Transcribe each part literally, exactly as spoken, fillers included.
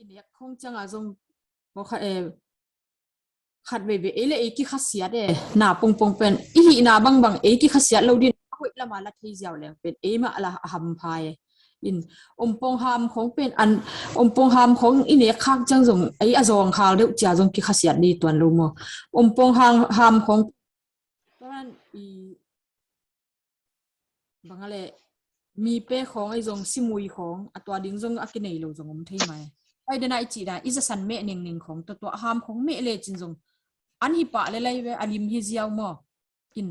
i nek khong ciangah zong, khat, eh, khat veivei ei le ei kikhasiat e, na pongpong pen i hihna bangbang ei kikhasiat lo din a hoih lama la thei ziau leng pen ei mah la a hampha e. In ompong ham khong pen an, ompong ham khong i nek khak ciang zong ei a zawng khal deuh cia zong kikhasiat ni tuan lo maw? Ompong ham, ham khong tuan i bang a le mi pe khong ei zong simui khong a tua ding zong a kinei lo zong om thei mai. Ai dena i cih dan i zasan meh ningning khong tua tua ham khong meh le cin zong an hi pah le lai ve a lim hi ziau maw? In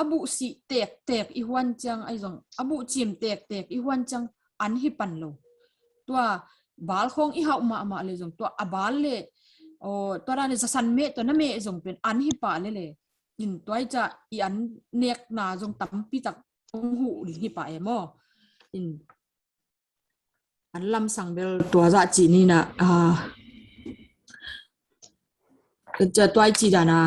a buh sih tektek i huan ciang ai zong a buh cim tektek i huan ciang an hi pan lo. Tua bal khong i hauh mahmah le zong tua a bal le tua dan zasan meh tua na meh zong pen an hi pah le le. In tuai ca i an nekna zong tampi tak hong huh ding hi pah e maw? In an lamsang bel tua zah cih ni na, ah, ca tuai ci dana,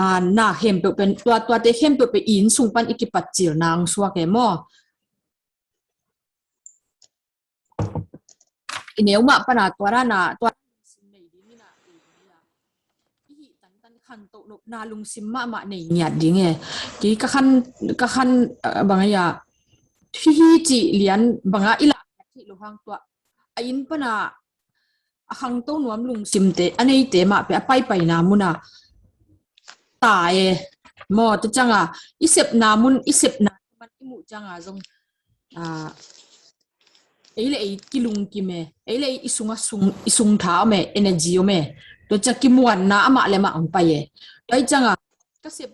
ah, na khempeuh pen tua, tuate khempeuh pen i inn sung pan i kipat cil nang suak e maw? I neu mah pana tua dana tua lungsim nei ding ina i hih tantan khangto nopna lungsim mahmah nei ngiat ding e. Kei ka khan, ka khan, ah, bang a ya hihi cih lian banga i lah thei lo hang tua a inn pana a khangto nuam lungsimte a neite mah pe a paipaina muna ta e maw? Tua cianga i sepna mun, i sepna man i muh cianga zong, ah, ei le ei kilungkim e, ei le ei i sunga sung, i sung tha om e, energy om e. Tua cia kimuanna amah le mah ang pai e. Tua i cianga ka sep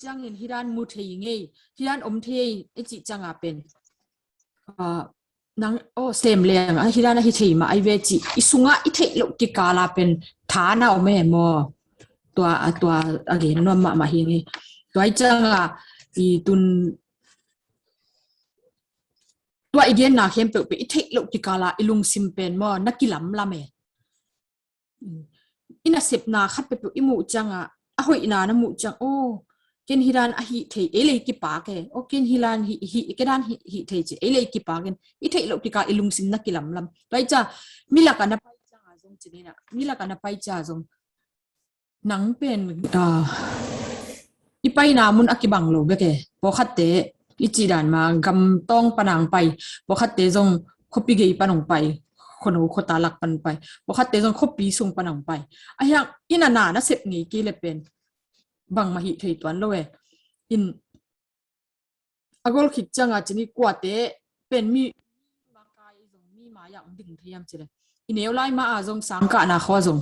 ciangin hidan mu thei ngei, hidan om thei e cih cianga pen, ah, nang, oh, sem leng a hidan a hi thei mah ai ve cih i sunga i theih loh kikala pen thana om e maw? Tua, a tua a gen nuam mahmah hi ngei. Tua i cianga i tun tua i genna khempeuh pe i theih loh kikala i lungsim pen maw na kilamlam e. I nasepna khat peuhpeuh i muh cianga a hoihna na muh ciang, oh, ken hidan a hih thei, ei lei kipak e, oh, ken hidan hih, hih, kedan hih, hih thei ci, ei lei kipak in i theih loh kikal i lungsim na kilamlam. Tua i cia milaka na pai cianga zong cinina, milaka na pai cia zong nang pen, ah, i paina mun a kibang lo bek e. Pawlkhatte i cih dan ma gamtawng panang pai, pawlkhatte zong khuapi gei panong pai, khuano khuata lak pan pai, pawlkhatte zong khuapi sung panong pai. A hiang ina na na sep ngei kei le pen bangmah hih thei tuan lo e. In a gol khit cianga cini kuate pen mi makai zong mi maya ong ding thei am cile. I neu lai ma a zong sangkahna khaw zong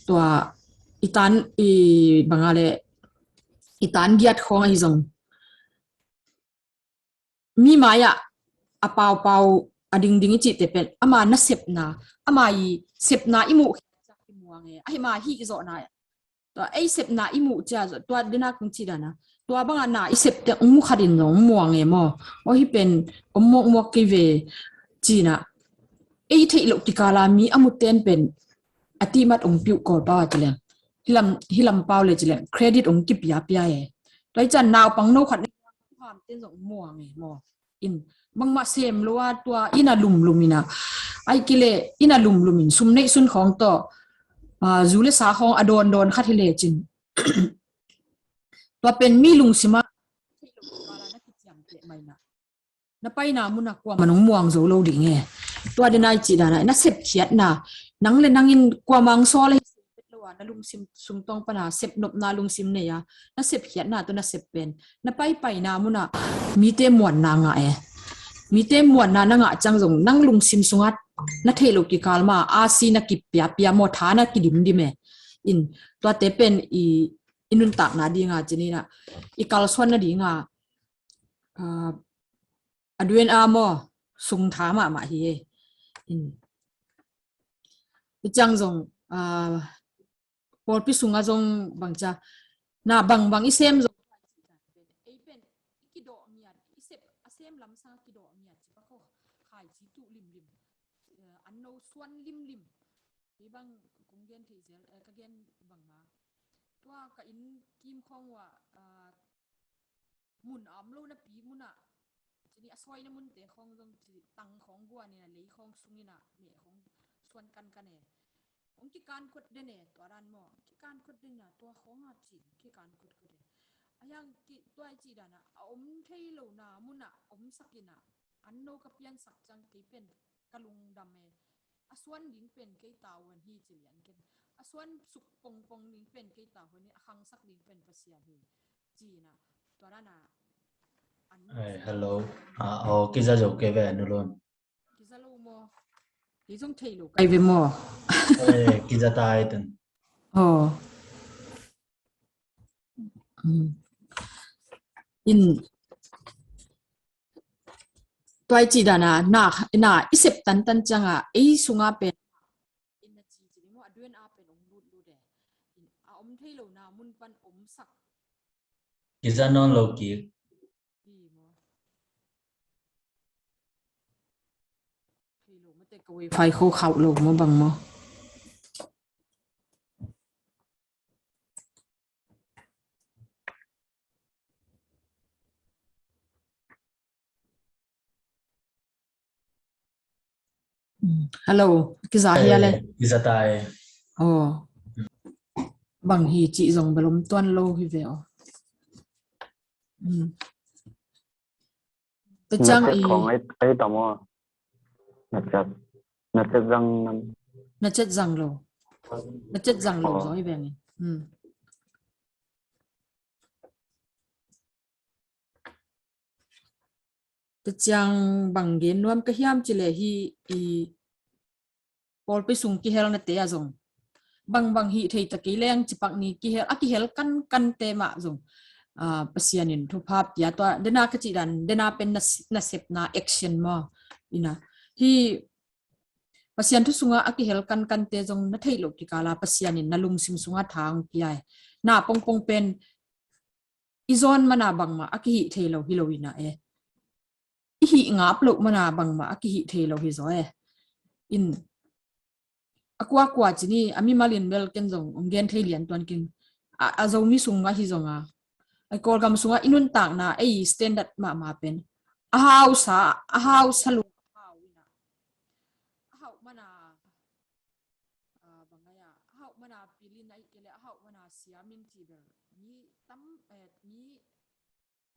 tua i tan i banga le i tan giat khawng ahi zong mi maya a paupau a dingding i cihte pen ama nasepna, ama i sepna i muh khit ciang i muang e. Ahi ma hih zawhna tua ei sepna i muh cia tua dena kong ci dana tua banga na i septe ong mu khatin zong ong muang e maw? Aw hi pen ong muakmuak kei ve cina ei theih loh kikala mi a muten pen a timat ong piuh kawl pau a cileng hilam, hilam pau le cileng credit ong kipiapia e. Tua i can naupang no khat ne hamten zong ong muang e maw? In bangmah sem lo a tua ina lumlum ina ai kile ina lumlum in sum neih sun khawng tawh, ah, zu le sa khawng a dawndawn khat hi lecin tua pen mi lungsima na paina muna kuama nong muang zo lo ding e. Tua dena i cih dana na sepkhiatna nang le nangin kuama ang sawl ahi lo a na lungsim sungtawng pana sepnopna lungsim nei a na sepkhiatna tua na sep pen na paipaina muna mite muanna ngah e. Mite muanna na ngah ciang zong nang lungsim sungat na theih loh kikal ma a si na kipiapia maw tha na kidimdim e. In tuate pen i, i nuntakna dinga cinina i kalsuanna dinga, ah, a duen a maw sung tha mahmah hi e. In i ciang zong, ah, pawlpi sunga zong bangcia na bangbang i sem zong ei pen i kidawh ngiat i sep a sem lamsang a kidawh ngiat ci pa kho khaici tuh limlim, eh, an no suan limlim. Kei bang kong gen thei zel, eh, ka gen bangma tua ka inn kim khawng uh ah, mun a om lo napi muna cini a sawina munte khawng zong ci tang khawng guanina lei khawng sungina meh khawng tuan kankan e. Hong kikan khut den e, tua dan maw. Kikan khut den a, tua khong a cin, kikan khut khut e. A hiang ki, tua i cih dan a, a om thei lo na mun a, om sak in a, an no ka piansak ciang kei pen, ka lungdam e. A suan ding pen kei tavuan hi ci lian ken. A suan suk pongpong ding pen kei tavuan hi, a khangsak ding pen Pasian hi. Ci na, tua dan a, an no Ai, sa hello. Ah, oh, kiza zo ke ve, nu lon. Kiza lo maw? Kei zong thei lo kai ve maw? Eh, kiza tai ten. Oh. Mm. In tuai ci dana na, na i sep tantan cianga ei sunga pen in na ci ci ni maw, a duen a pen ong lut lut e. In a om thei lo na mun pan om sak. Kiza non lo ki. Thei lo mate ka wifi kho khauh lo maw bang maw. Hello, kiza hi a le. Eh, kiza tai. Oh. Bang hi ci zong belom tuan lo hi ve oh. Hmm. Te ciang i khong ai, ai tamo. Na chat. Na chat zang nam. Na chat zang lo. Na chat zang lo. Oh. Zo i beng. Hmm. Te ciang bang gen nuam ka hiam ci le hi i pawlpi sung kihel nate a zong. Bang bang hi thei ta kei leng cipak ni kihel, a kihel kan kan te mah zong. Ah, Pasian in thupha pia tua, dena ka ci dan, dena pen na, na sep na action maw. Ina. Hi Pasian thu sunga a kihel kan kan te zong na theih loh kikala Pasian in na lungsim sunga thang pia e. Na pongpong pen i zawn mana bangmah a kihih thei lo hi lo ina e. I hih ngap loh mana bangmah a kihih thei lo hi zaw e. In a kuakua ci ni a mimal in bel ken zong ong gen thei lian tuan king. A, a Zomi sungah hi zonga. A Kawlgam sungah i nuntakna ei standard mahmah pen. A hausa, a hausa lua, a hau ina. A hauh mana, ah, bang ngai a, a hauh mana pilin a ih kele, a hauh mana siamin ci bel. Mi tam, eh, mi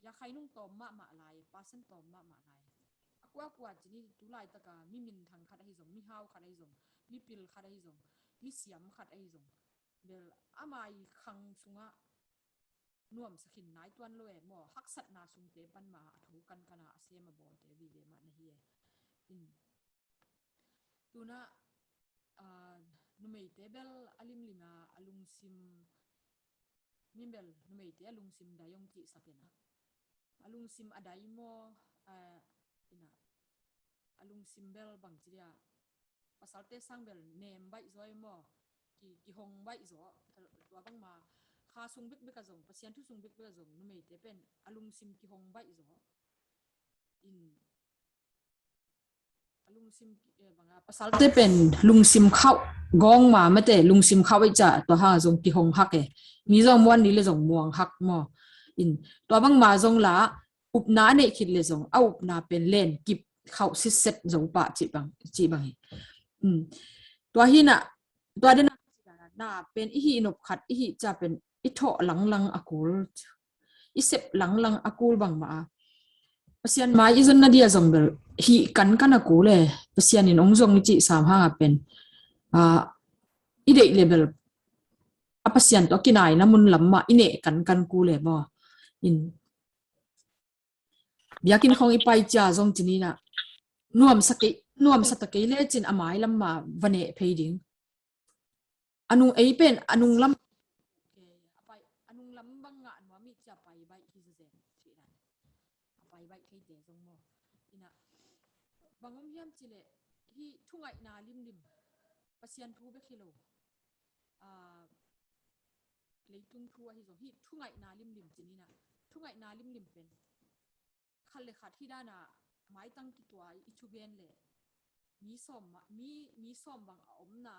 ya khai nung tawm mahmah lai, pasen tawm mahmah lai. A kuakua ci ni tu laitaka mi minthang khat ahi zong, mi hau khat ahi zong, mi pil khat ahi zong, mi siam khat ahi zong. Bel ama i khang sungah nuamsa khin nai tuan lo e maw, haksatna sungte pan ma a thu kankana a sem a bawlte vive mah na hi e. In. Tuna, ah, numeite bel a limlima a lungsim, mi bel numeite a lungsim dai ong cihsak ina. A lungsim a dai maw, ah, ina. A lungsim bel bang ci dia. Pasalte sang bel nem baih zaw e maw. Ki, kihong baih zaw. Tua bangma kha sung bekbek a zong, Pasian thu sung bekbek a zong, numeite pen a lungsim kihong baih zaw. In A lungsim, eh, banga pasalte pen lungsim khauh gawng ma mate, lungsim khauh ei ca tua hang zong kihong hak e. Mi zong muan ni le zong muang hak maw. In tua bang ma zong la upna a neih khit le zong a upna pen len kip khauh sitset zo pah cih bang, cih bang hi. Um. Tua hi na, tua dena na pen i hih nop khat, i hih ca pen i thawh langlang a kul. I sep langlang a kul bangmah a. Pasian mai i zonna dia zong bel hih kankan a kul e. Pasian in ong zong i cih sam hanga pen, ah, i deih le bel a Pasian tawh a kinaina mun lam mah i neh kankan kul e maw. In biakinn khong i pai cia zong ci ni na nuamsa kei, nuamsa ta kei le cin a mai lam ma va neh phei ding. A nung ei pen a nung lam, a pai, a nung lam bang ngah nuam i cia pai baih hi zazen cih dan. A pai baih theite zong maw. Ina bang om hiam cih leh hih thungaihna limlim, Pasian thu bek hi lo. Ah, leitung thu ahi zong hih thungaihna limlim ci ni na. Thungaihna limlim pen khat le khat hi dana maitang kituai i thugen le mi sawm ma, mi, mi sawm bang a omna,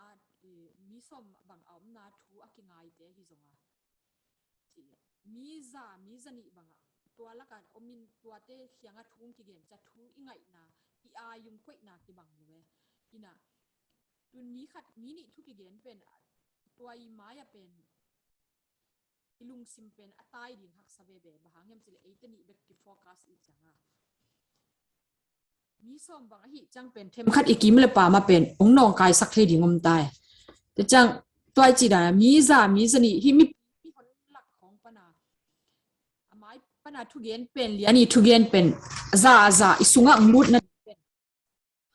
eh, mi sawm bang a omna thu a kingaite hi zonga. Ci le mi za, mi za nih banga tua laka omin tuate khianga thu kigen ca thu i ngaihna, i aiyung koihna kibang lo e. Ina Tun mi khat mi nih thu kigen pen tua i mai-ah pen i lungsim pen a tai ding haksa veve, bang hang hiam cileh eite nih bek kifocus i cianga mi sawm bang ahi ciang pen themkhat i kim le pam ah pen ong nawngkaisak thei ding om tai. Te ciang tua i cih dan mi za mi za nih hi mi mi hon lak khawng pana a mai pana thugen pen lian i thugen pen za za i sungah ang lutna pen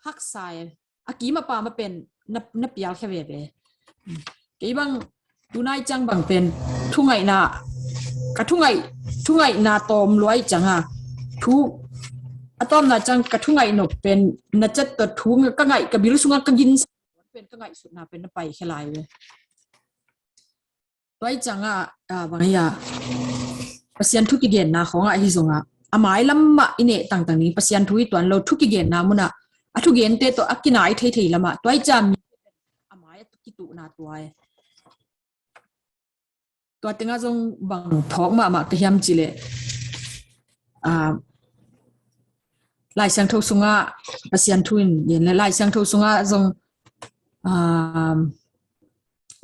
haksa e. A kim a pam a pen na, na pial khia veve. Kei bang tunai ciang bang pen thungaihna ka thungaih thungaihna tawm luai cianga thu a tawmna ciang ka thungaih nop pen na cet tawh thu ka ngaih ka bil sunga ka gin pen ka ngaihsutna pen na pai khia lai ve. Tua i cianga bang ahi a Pasian thu kigenna khawngah ahi zonga a mailam mah i neh tangtang ding, Pasian thu i tuan lo thu kigenna munah a thugente tawh a kinai theithei lamah tua i ciang mi a mai a kituhna tua e. Tua tengah zong bang phawk mahmah ka hiam cileh Lai Siangtho sungah Pasian thu in gen le Lai Siangtho sungah zong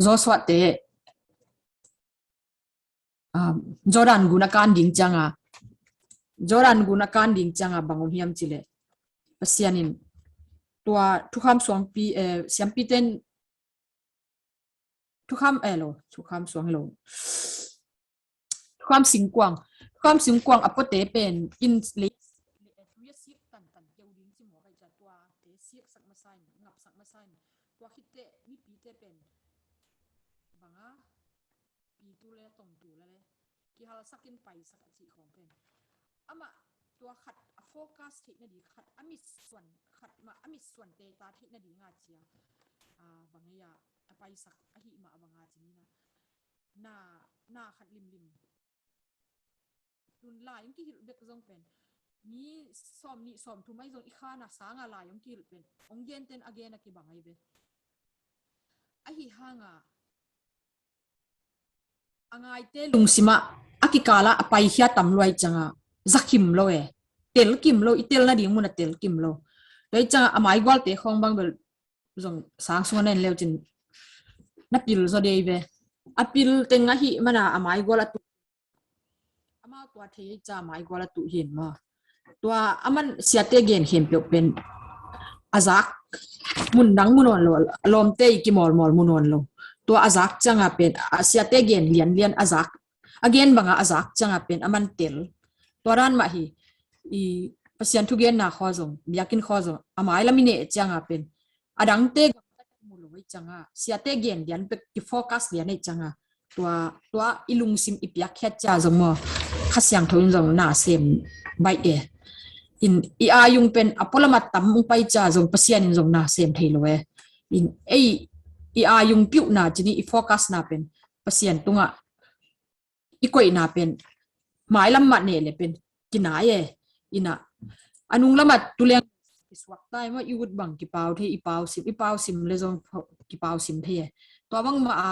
Joshua te Jordan gun a kan ding cianga Jordan gun a kan ding cianga bang om hiam cileh Pasian in tua thukham suangpi siampi ten thukham eh lo thukham suang lo thukham singkuang thukham singkuang a puate pen in lei tui a sik tantan keu ding ci mawk ahi ca tua te siksak masa in ngapsak masa in tua khitte mipite pen banga pitu le tongtu le le kihalsakin paisak a cih khawng pen amah tua khat a focus theih nading khat a mitsuan khat mah a mitsuan teta theih nadinga cia bang ahi a a paisak ahi mah banga ci nina na na khat limlim tun lai ong kihilh bek zong pen mi sawm nih sawm thum ahi zong i khana sanga lai ong kihilh pen ong genten a gen a kibang ahi ve. Ahi hanga a ngaite lungsimah a kikalah a paikhia tam luai cianga zakhim lo e. Telkim lo, i tel nading mun a telkim lo. Tua i cianga a maigualte khawng bang bel zong sang sunga na en leucin na pil zaw dei ve. A pil teng ahi mana a maigual a tuh amau tua thei ca maigual a tuh hin maw? Tua a man siate gen khempeuh pen a zak mun dang mu nawn lo, a lawmte i kimawlmawl mu nawn lo. Tua a zak cianga pen a siate gen lianlian a zak a gen banga a zak cianga pen a man tel. Tua dan mah hi i Pasian thugenna khaw zong biakinn khaw zong a mailam i neh cianga pen a dangte gamtat mu lo i cianga siate gen lian pek kifocus lian i cianga tua tua i lungsim i piakkhiat cia zong maw Kha Siangtho in zong na sem baih e. In i ayung pen a pualam a tam ung pai cia zong Pasian in zong na sem thei lo e. In ei i ayung piuhna cini i focus na pen Pasian tungah i koihna pen mailam mah neh le pen kinai e. Ina a nung lamah tuleng kisuak tai maw i ut bang kipau thei i pau sim i pau sim le zong kipau sim thei e. Tua bang mah a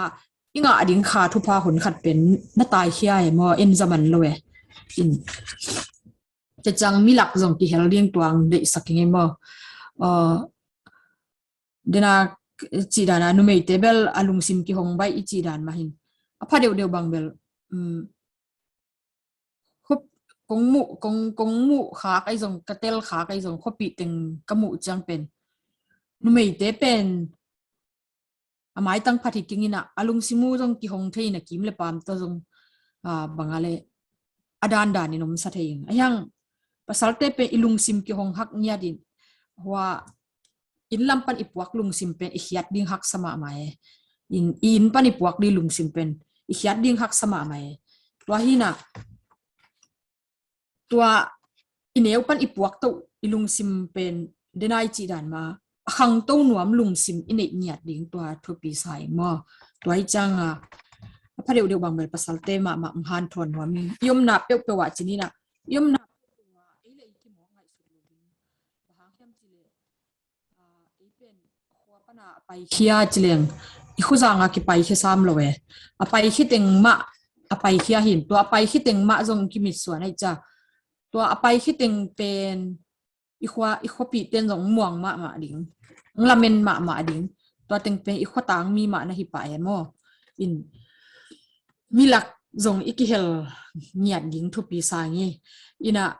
i ngah ding kha thupha hun khat pen na taikhia e maw en zaman lo e. In cecang milak zong kihel ding tuang deihsak ing e maw? Dena cih dana numeite bel a lungsim kihong baih i cih dan mah hin a pha deuhdeuh bang bel um, khup kong muh kong kong muh khak ai zong ka tel khak ai zong khuapi teng ka muh ciang pen numeite pen a maitang phat hi kingin a lungsim uh zong kihong thei in a kim le pam tawh zong banga le a dandan in omsa thei in a hiang pasalte pen i lungsim kihong hak ngiat in hua inn lam pan i puak lungsim pen i khiat ding haksa mahmah e. In i inn pan i puak ding lungsim pen i khiat ding haksa mahmah e. Tua hina tua i neu pan i puak toh i lungsim pen denai cih dan ma a khangto nuam lungsim i neih ngiat ding tua thupi sa ing maw? Tua i cianga a pha deuhdeuh bang bel pasalte mahmah hanthawn nuam ing i omna peuhpeuh ah cinina i omna peuhpeuh ah ei le i kimawk ngaihsut lo ding. Bang hang hiam cileh ei pen khua pana a paikhia cileng i khuzanga kipaikhia sam lo e. A paikhia teng mah a paikhia hin tua a paikhia teng mah zong kimitsuan ai ca tua a paikhia teng pen i khua i khuapi ten zong muang mahmah ding lamen mahmah ding. Tua teng pen i khuatang mi mah na hi pah e maw. In, milak zong i kihel ngiat ding thupi sa hi. Inah,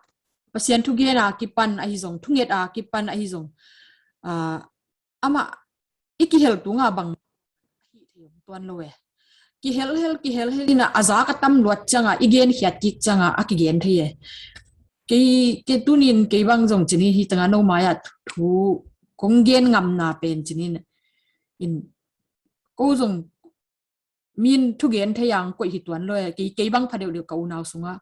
Pasian thugen a kipan ahi zong, thunget a kipan ahi zong, ah, amah i kihel tunga bang a hih thei om tuan lo e. Kihel hel, kihel hel inah a zak a tam luat cianga, i genkhiat kik cianga a kigen thei e. Kei, kei tunin kei bang zong cini hi tanga no mai-ah thu, thu kong gen ngamna pen cinin. In, ko zong min thugen thei ang koih hi tuan lo e, kei, kei bang pha deuhdeuh ka unau sungah.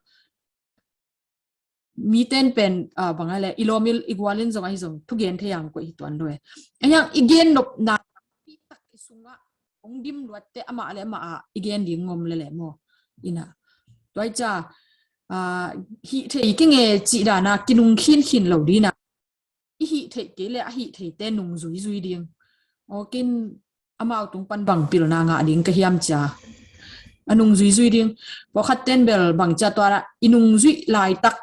Miten pen, ah, bang a le, i lawm i, i gualin zong ahi zong, thugen thei ang koih hi tuan lo e. Ahi hang i gen nopna, i tak i sungah, ong dim luatte amah le amah ah, i gen ding ngom le le maw. Inah. Tua i ca, ah, hih thei kei nge cih dana, kinung khinkhin lo dina. I hih theih kei le a hih theite nung zuizui ding. Awkin amau tung pan bang pilna ngah ding ka hiam cia. A nung zuizui ding. Pawlkhat ten bel bang cia tua i nung zuih laitak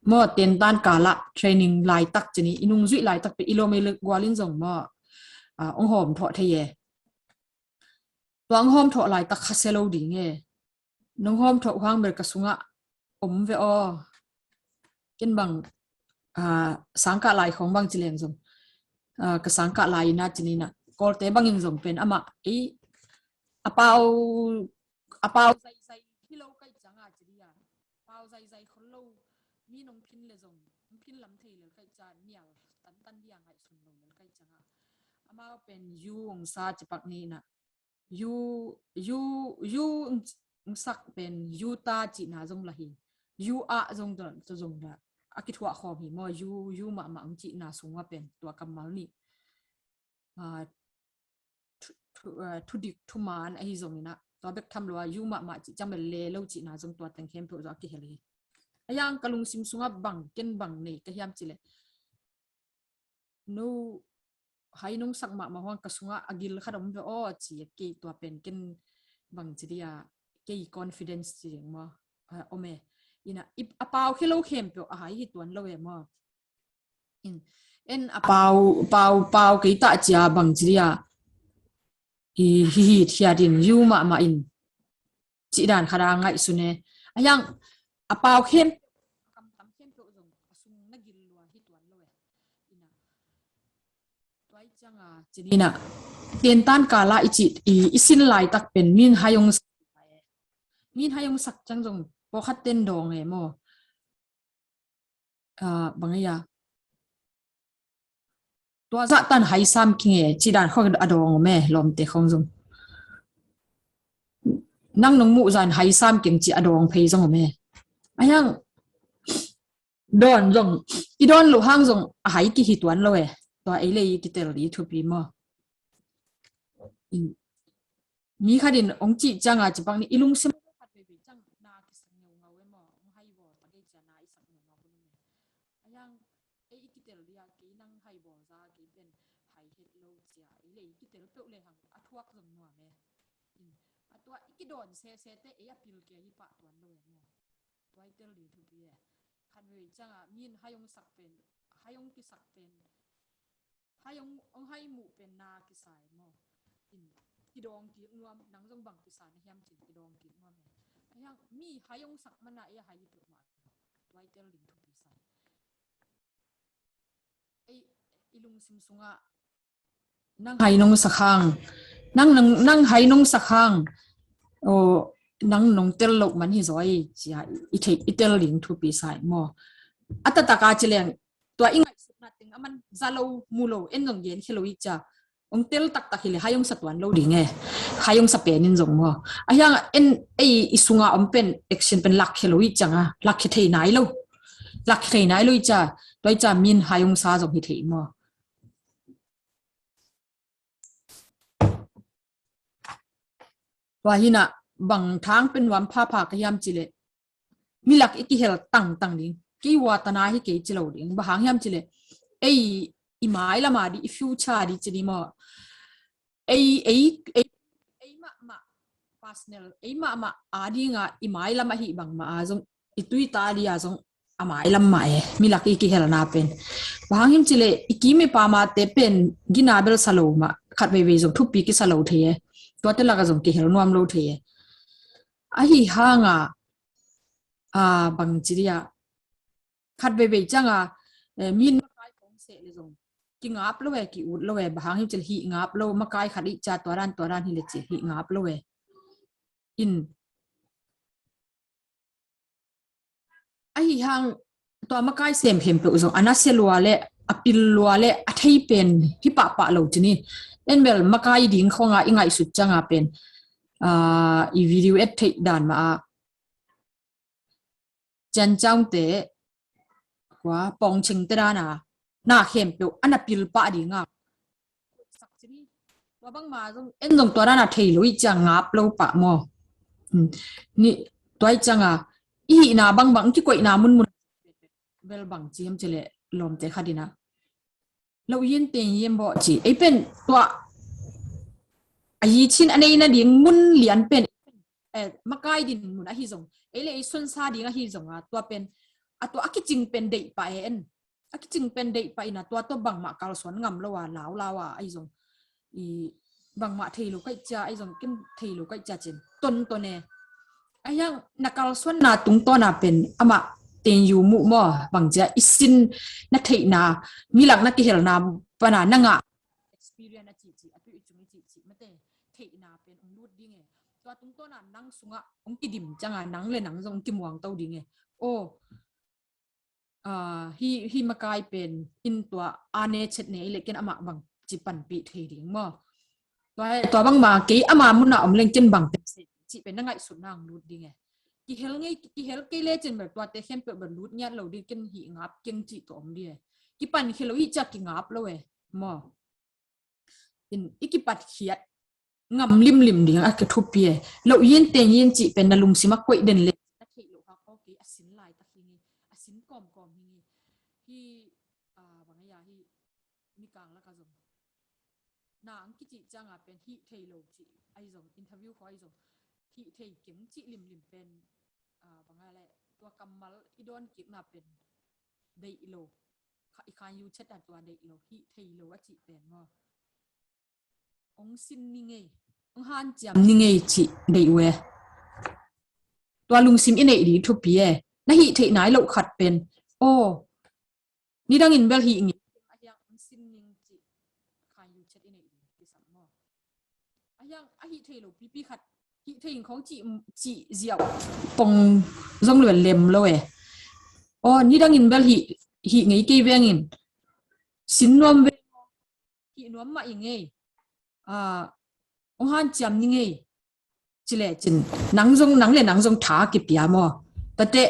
maw tentan kala training laitak cini. I nung zuih laitak pe i lawm i gualin zong maw. Ah, ong hawm thawh thei e. Tua ong hawm thawh laitak khasia lo ding e. Nong hawm thawh hang bel ka sungah om ve aw. Ken bang, ah, sangkah lai khong bang ci leng zong. Ah, ka sangkah lai ina cini na. Kawlte bangin zong pen amah, ei, a pau, a pau zaizai hi lo kai cianga cini a. Pau zaizai khol lo. Mi nong phin le zong, nong phin lam thei lel kai cia nial tantan dia ngaihsun lo lel kai cianga. Amau pen yu ong sa cipak ni na. Yu, yu, yu ong sak pen yu ta cihna zong la hi. Yu ah zong tua, tua zong la. A kithuah khawm hi maw, yu, yu mahmah ong cihna sungah pen tua kammal nih. Ah, thu, thu, ah, thudik, thuman ahi zong ina. Tua bek tham lo a, yu mahmah cih ciang bel le lo cihna zong tua teng khempeuh zong a kihel hi. A yang ka lungsim sungah bang, ken bang nei ka hiam cih leh. No hai nong sak mahmah huang ka sungah a gil khat om ve aw ci a kei tua pen ken bang ci dia kei confidence ci ding maw. Ah, om e. Ina, i, a pau khia lo khempeuh a hai hi tuan lo e maw. In, en a pau, pau, pau kei ta cia bang ci dia i hi hi thiat in yu mahmah in cih dan khat a ngaihsun e. A yang a pau khem, a kamtam khempeuh zong a sung na gil lua hi tuan lo e. Ina. Tua i cianga cini na. Tentan kala i cih, i, i sin laitak pen min hai ong sak. Min hai ong sak ciang zong pawlkhat ten dawng e maw. Ah, bang a ia. Tua zah tan hai sam kei nge, cih dan khong a dawng om e, lawmte khong zong. Nang nong muh zan hai sam kei cih a dawng phei zong om e. A yang, dawn zong, i dawn lo hang zong, a hai ki hi tuan lo e. Tua ei le i kitel di thupi maw. Mi khat in ong cih cianga cipak ni i lungsim khat veve ciang na kisak ngeungau e maw, ong hai bawl tak ei cia na i sak ngeungau bun e. A yang ei i kitel dia kei nang hai bawl za kei pen hai het lo cia ei le i kitel peuh le hang a thuak zong nuam e. A tua i kidawn sese te ei a pil kei hi pah tuan lo e maw. Tua i tel ding thupi e. Khat veve cianga min hai ong sak pen, hai ong kisak pen hai ong, ong hai muh pen na kisa e maw. In, kidawng kik nuam, nang zong bang kisa na hiam cin kidawng kik nuam e. A yang mi hai ong sak mana e hai i peuh mah. Tua i tel ding thupi sa e. Ei, i lungsim sungah nang hai nong sak hang. Nang, nang, nang hai nong sak hang. O, nang nong tel lo man hi zaw e, cia i thei, i tel ding thupi sa e maw. A taktak a ci leng, tua i ngaihsutna teng a man za lo, mu lo, en zong gen khia lo i cia. Ong tel taktak hi le hai ong sa tuan lo ding e. Hai ong sa pen in zong maw. A hiang en ei i sunga om pen action pen lak khia lo i cianga. Lak khia thei nai lo. Lak khia thei nai lo i cia. Tua i cia min hai ong sa zong hi thei maw. Tua hi na bang thang pen nuam phapha ka hiam ci le. Milak i kihel tangtang ding. Kei ua tana hi kei ci lo ding. Bang hang hiam ci le. Ei i mai lama di, i future di ci di maw. Ei, ei, ei, ei mahmah personal, ei mahmah a dinga i mai lama hi bangmah a zong, i tuita dia zong, a mailam mah e, milak i kihelna pen. Bang hang hiam cih leh i kim i pam a te pen gina bel sa lo mah, khat veivei zong thupi kisa lo thei e. Tuate lakah zong kihel nuam lo thei e. Ahi hanga, a, bang ci dia, khat veivei cianga, eh, min makai kong seh le zong kingap lo e, ki-ut lo e. Bang hang hiam cih leh hih ngap lo, makai khat i cia tua dan tua dan hi le ci hih ngap lo e. In ahi hang tua makai sem khempeuh zong a nasia lua le a pil lua le a thei pen hi pahpah lo ci ni. En bel makai ding khonga i ngaihsut cianga pen, ah, i video et theih dan mah a, Ciancaungte, kua, Pawngchingte dana na khempeuh a na pil pah dinga. Tua bangma zong en zong tua dana thei lo i ciang ngap lo pah maw? Hmm. Ni tua i cianga i hihna bangbang kikoihna munmun bel bang ci hiam cih leh lawmte khat ina lo yin te yin bawh ci. Ei pen tua a yi chin a nei nading mun lian pen, eh, makai din mun ahi zong, ei le ei sunsa ding ahi zong a, tua pen, a tua a kicing pen deih pah e en. A kicing pen deih pah ina tua tua bangmah kalsuan ngam lo a, lau lau a, ahi zong i bangmah thei lo kaih cia, ahi zong ken thei lo kaih cia cin tonton e. Ahi hang na kalsuanna tungtawna pen amah ten yu muh maw, bang cia i sin na theihna, milak na kihelna pana na ngah experience a cihcih, a tu i cung i cihcih mate theihna pen ong lut ding e. Tua tungtawna nang sungah ong kidim cianga nang le nang zong ong kimuang to ding e. Oh, ah, hi, hi makai pen in tua a ne chet ne i le ken amah bang ci panpih thei ding maw? Tua, tua bangma kei ama muna om leng ken bang te se cih pen na ngaihsutna ong lut ding e. Kihel ngei, kihel kei le cin bel tuate khempeuh bel lut ngiat lo ding, ken hih ngap keng cih tua om ding e. Kipan khia lo i ciak kingap lo e maw? In i kipatkhiat ngam limlim ding a kithupi e. Lo yin te yin cih pen na lungsim a koih den le na theih lo hak aw kei a sin laitak hi ngi, a sin kawmkawm hi ngi. Hi, ah, bang a ya hi mikang laka zong na ang kicih cianga pen hih thei lo cih ahi zong, interview khaw ahi zong hih thei keng cih limlim pen, ah, bang a le tua kammal i dawn kikna pen deih lo. Kha i khan yu chet a tua deih lo, hih thei lo a cih pen maw? Ong sin ni ngei, ong hanciam ni ngei cih deih uh e. Tua lungsim i neih ding thupi e. Na hih theih nai loh khat pen, aw, nidangin bel hih ngei, a hiang ong sin ning cih khan yu chet i neih ding kisam maw? A hiang a hih thei lo pipi khat hih thei khong cih, cih ziau pong zong lua lem lo e. Aw, nidangin bel hih, hih ngei kei vengin sin nuam veng, hih nuam mah i ngei, ah, ong hanciam ni ngei cile cin nang zong, nang le nang zong tha kipia maw? Tate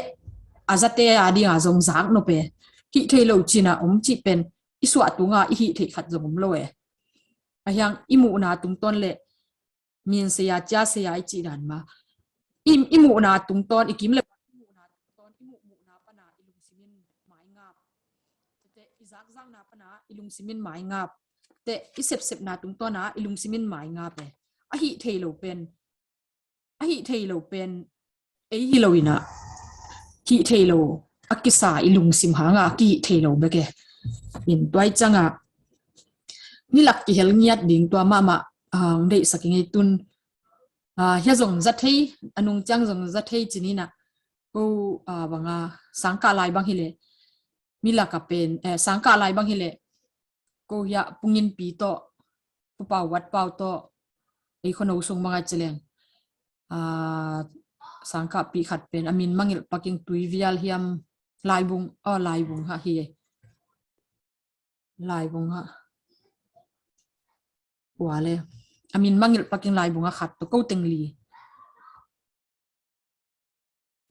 a zate a dinga zong zak nop e. Hih thei lo cina om cih pen i suah tunga i hih theih khat zong om lo e. A hiang i muhna tungtawn le min saya cia saya i cih dan ma i, i muhna tungtawn, i kim le i muhna tungtawn, i muh muhna pana i lungsimin mai ngap. Te i zakzakna pana i lungsimin mai ngap. Te i sepsepna tungtawna i lungsimin mai ngap e. A hih thei lo pen, a hih thei lo pen ei hi lo ina hih thei lo a kisa i lungsim hanga a kihih thei lo bek e. In tuai canga nilak kihel ngiat ding tua mahmah, ah, ong deihsak i ngei tun, ah, hia zong za thei, a nung ciang zong za thei cinina ko, ah, banga sangkah lai bang hile milaka pen, eh, sangkah lai bang hile ko hia pungin pi tawh, pupau wat pau tawh, ei khono sung banga cileng, ah, sangkah pi khat pen a min mangilh paking tui vial hiam laibung, aw, laibung ha hi e. Laibung ha. Ua le. A min mangilh paking laibung ha khat to ko teng li.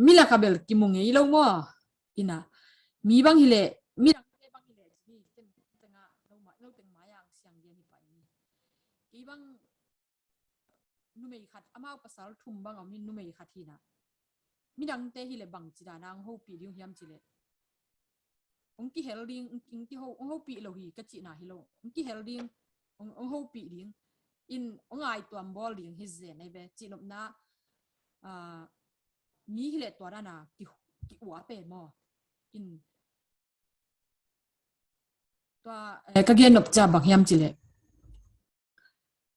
Milaka bel kimu ngei lo maw? Ina. Mi bang hile, mi dang bang hile, mi teng, tenga, lo ma, lo teng maya ang siang dia ni pa ini. Kei bang numei khat, amau pasal thum bang om hi numei khat hina. Midangte hile bang ci dana ong hopih ding hiam cile. Ong kihel ding, ong, ong kiho, ong hopih lo hi ka cihna hi lo. Ong kihel ding, ong, ong hopih ding. In ong ai tuam bawl ding hi zen ai ve. Cihnopna, ah, mi hile tua dana ki, ki ua pe maw. In tua, eh, ka gen nop cia bang hiam cileh,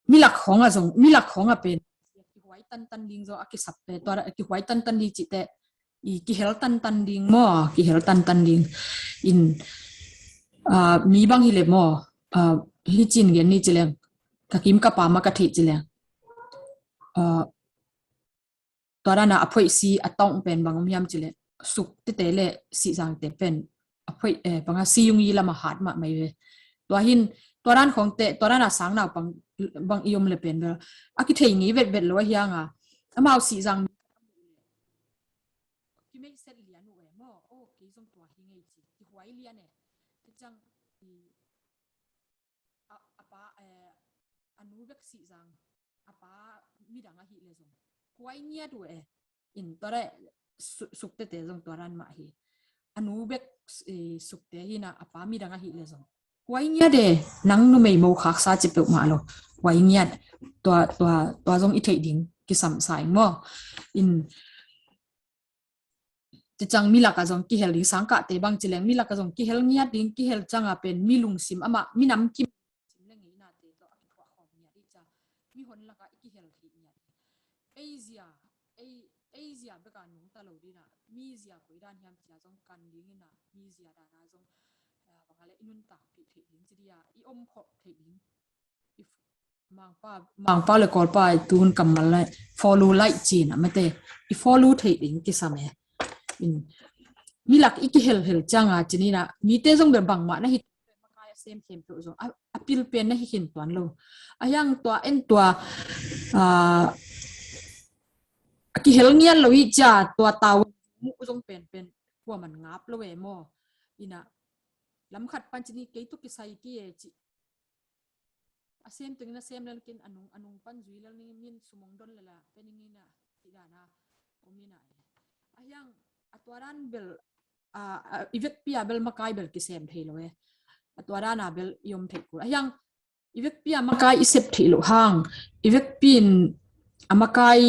milak khawng a zong, milak khawng a pen kihuai tantan ding zaw a kisap te, tua a kihuai tantan ding cih teh, i kihel tantan ding maw, kihel tantan ding. In, ah, mi bang hileh maw, ah, hi cin gen ni cileng, ka kim ka pam a ka theih cileng, ah, tua dan a a phoih si a tawng pen bang om hiam cileh, suk tete le sihzang te pen a phoih, eh, bang a si yung i lam a hat mahmah hi ve. Tua hin, tua dan khawng teh, tua dan a sang naupang bang i om le pen bel a kithei ngei vetvet lo a hiang a, amau sihzang kimeih set lian uh e maw, oh, kei zong tua hi ngei ci, kihuai lian e. Kei ciang i a, a pa, eh, a nu bek sihzang, a pa midang ahih le zong huai ngiat uh e. In tua dai su-, suk tete zong tua dan mah hi. A nu bek, eh, suk te hi na, a pa midang ahih le zong huai ngiat e, nang numei mo khaksa ci peuhmah lo. Huai ngiat, tua, tua, tua zong i theih ding kisam sa ing maw. In Ci ciang milak a zong kihel ding, sangkahte bang cileng milak a zong kihel ngiat ding, kihel ciang a pen mi lungsim amah, mi namkim lungsim le ngeinate tawh a kiphuah khawm ngiat ding ciang, mihon lak a i kihel theih ngiat ding. Ei zia, ei, ei zia bek a nungta lo ding a, mi zia koi dan hiam cia zong kan ding in a, mi zia dan a zong, eh, bang a le i nuntak theih theih ding ci ding a, i om phawk theih ding. Mangpa, Mangpa le Kawlpa i tuhun kammal lai, follow lai cin a mate, i follow theih ding kisam e. In, milak i kihelhel ciang a cin in a, mite zong bel bangmah na hi, makai a sem khempeuh zong a, a pil pen na hi khin tuan lo. A hiang tua en tua, ah, a kihel ngiat lo i cia tua tau mu zong pen pen kuaman ngap lo e maw. In a, lam khat pan cin i kei tu kisai ki e ci a sem tengin a sem lel kin a nung, a nung pan zui lel ning min sumong don lela pen ning in a ti dan a om in a e. A hiang a tua dan bel, a, a, i vekpi a bel makai bel kisem thei lo e. A tua dan a bel i om thei kul. A hiang i vekpi a makai i sep thei lo hang, i vekpi in a makai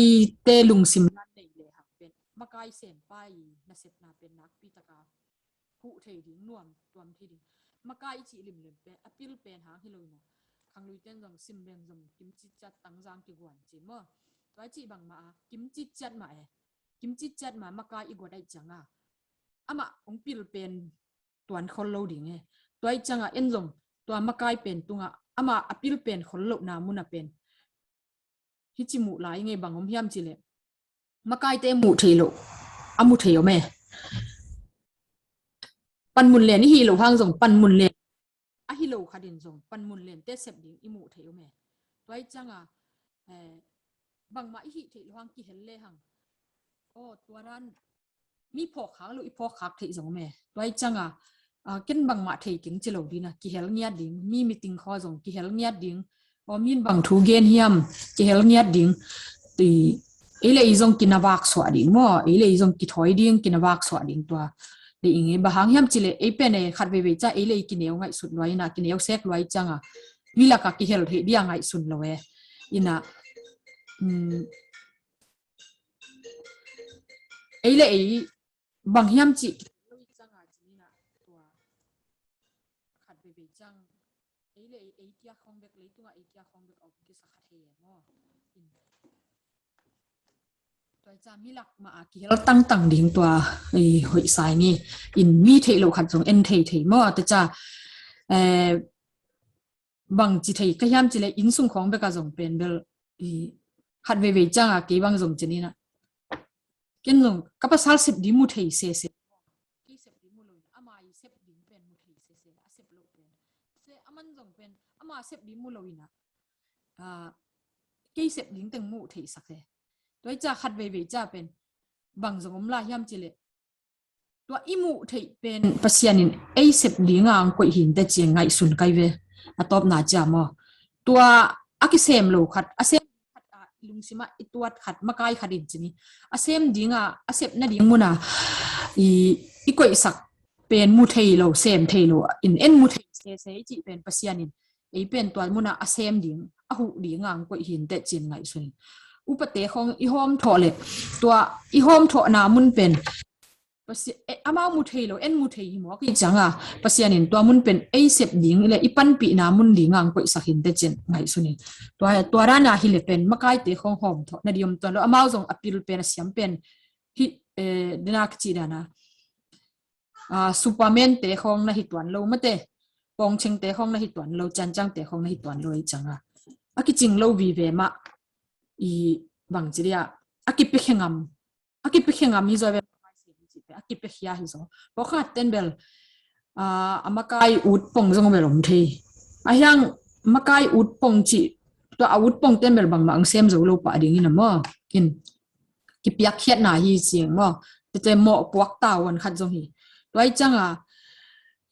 te lungsim lan nei le hang pen makai sem pa i nasepna pen nakpi taka huh thei ding, nuam tuam thei ding. Makai i cih limlim pen, a pil pen hang hi lo in a. Khanglui ten zong sim beng zong kimci ciat tangzang kiguan ci maw. Tua i cih bangmah a, kimci ciat mah e. Kimci ciat mah makai i guat aih ciang a, amah hong pil pen tuan khol lo ding e. Tua i ciang a en zong, tua makai pen tung a, amah a pil pen khol lohna mun a pen. Hi ci muh lai ngei bang om hiam cileh. Makaite muh thei lo. A muh thei om e. Panmun len i hi lo hang zong, panmun len a hi lo khat in zong, panmun len te sep ding i muh thei om e. Tua i ciang a, eh, bangmah i hih theih lo hang kihel le hang. Oh, tua dan mi phawk khak lo i phawk khak theih zong om e. Tua i ciang a, ah, ken bangmah thei keng ci lo ding a, kihel ngiat ding, mi meeting khaw zong kihel ngiat ding, aw min bang thu gen hiam, kihel ngiat ding. Ti, ei le ei zong kinavak suah ding maw, ei le ei zong kithawi ding, kinavak suah ding tua. Dei ing e, bang hang hiam cileh, ei pen e, khat veivei ca ei le ei kineu ngaihsut luai in a, kineu sek luai ciang a, mi lak a kihel theih ding a ngaihsun lo e. In a, um, ei le ei bang hiam cih lo i ciang a cin in a tua khat veivei ciang ei le ei, ei kia khawng bek, leitung a ei kia khawng bek a om kisa kha thei e maw. In tua i ciang mi lak mah a kihel tangtang ding tua, ei, hoih sa ing e. In mi theih lo khat zong en thei thei maw. Tua ciang, eh, bang ci thei ka hiam cileh innsung khawng bek a zong pen bel i khat veivei ciang a kei bang zong cin in a, ken zong ka pasal sep ding mu thei sese. Kei sep ding mu lo in a, ama i sep ding pen mu thei sese, a sep lo pen. Se aman zong pen, ama sep ding mu lo in a, ah, kei sep ding teng mu thei sak se. Tua i ciang khat veivei ciang pen bang zong om lai hiam cileh. Tua i muh theih pen Pasian in ei sep ding a ang koih hi inteh ci-in ngaihsun kai ve. A tawpna ciang maw. Tua a kisem lo khat, a sem khat a i lungsim ah i tuat khat, makai khat in cin i. A sem ding a, a sep nading mun a i, i koihsak pen mu thei lo, sem thei lo, in en mu thei sese i cih pen Pasian in ei pen tua mun a a sem ding, a huh ding a ang koih hi inteh ci-in ngaihsun. Upate khawng i hawm thawh le, tua i hawm thawhna mun pen Pasi-, eh, amau mu thei lo, en mu thei hi mawk hi cianga, Pasian in tua mun pen ei sep ding le i panpihna mun dinga ang koihsak hinte cin ngaihsun in. Tua, tua dana hi le pen makaite khong hawm thawh na diom tuan lo, amau zong a pil pen a siam pen hi, eh, dena kici dana. Ah, Superman te khong na hi tuan lo mate, Pawngcheng te khong na hi tuan lo, Cianciang te khong na hi tuan lo i cianga. A kicing lo vive mah i bang ci dia, a kipikhia ngam a kipikhia ngam hi zaw ve, a kipikhia hi zaw. Pawlkhat ten bel, ah, a makai ut pong zong bel om thei. A hiang makai ut pong ci, tua a ut pong ten bel bangmah ang sem zo lo pah ding in a maw. In, kipiakkhiatna hi ciang maw. Tete mawh puak tavuan khat zong hi. Tua i cianga,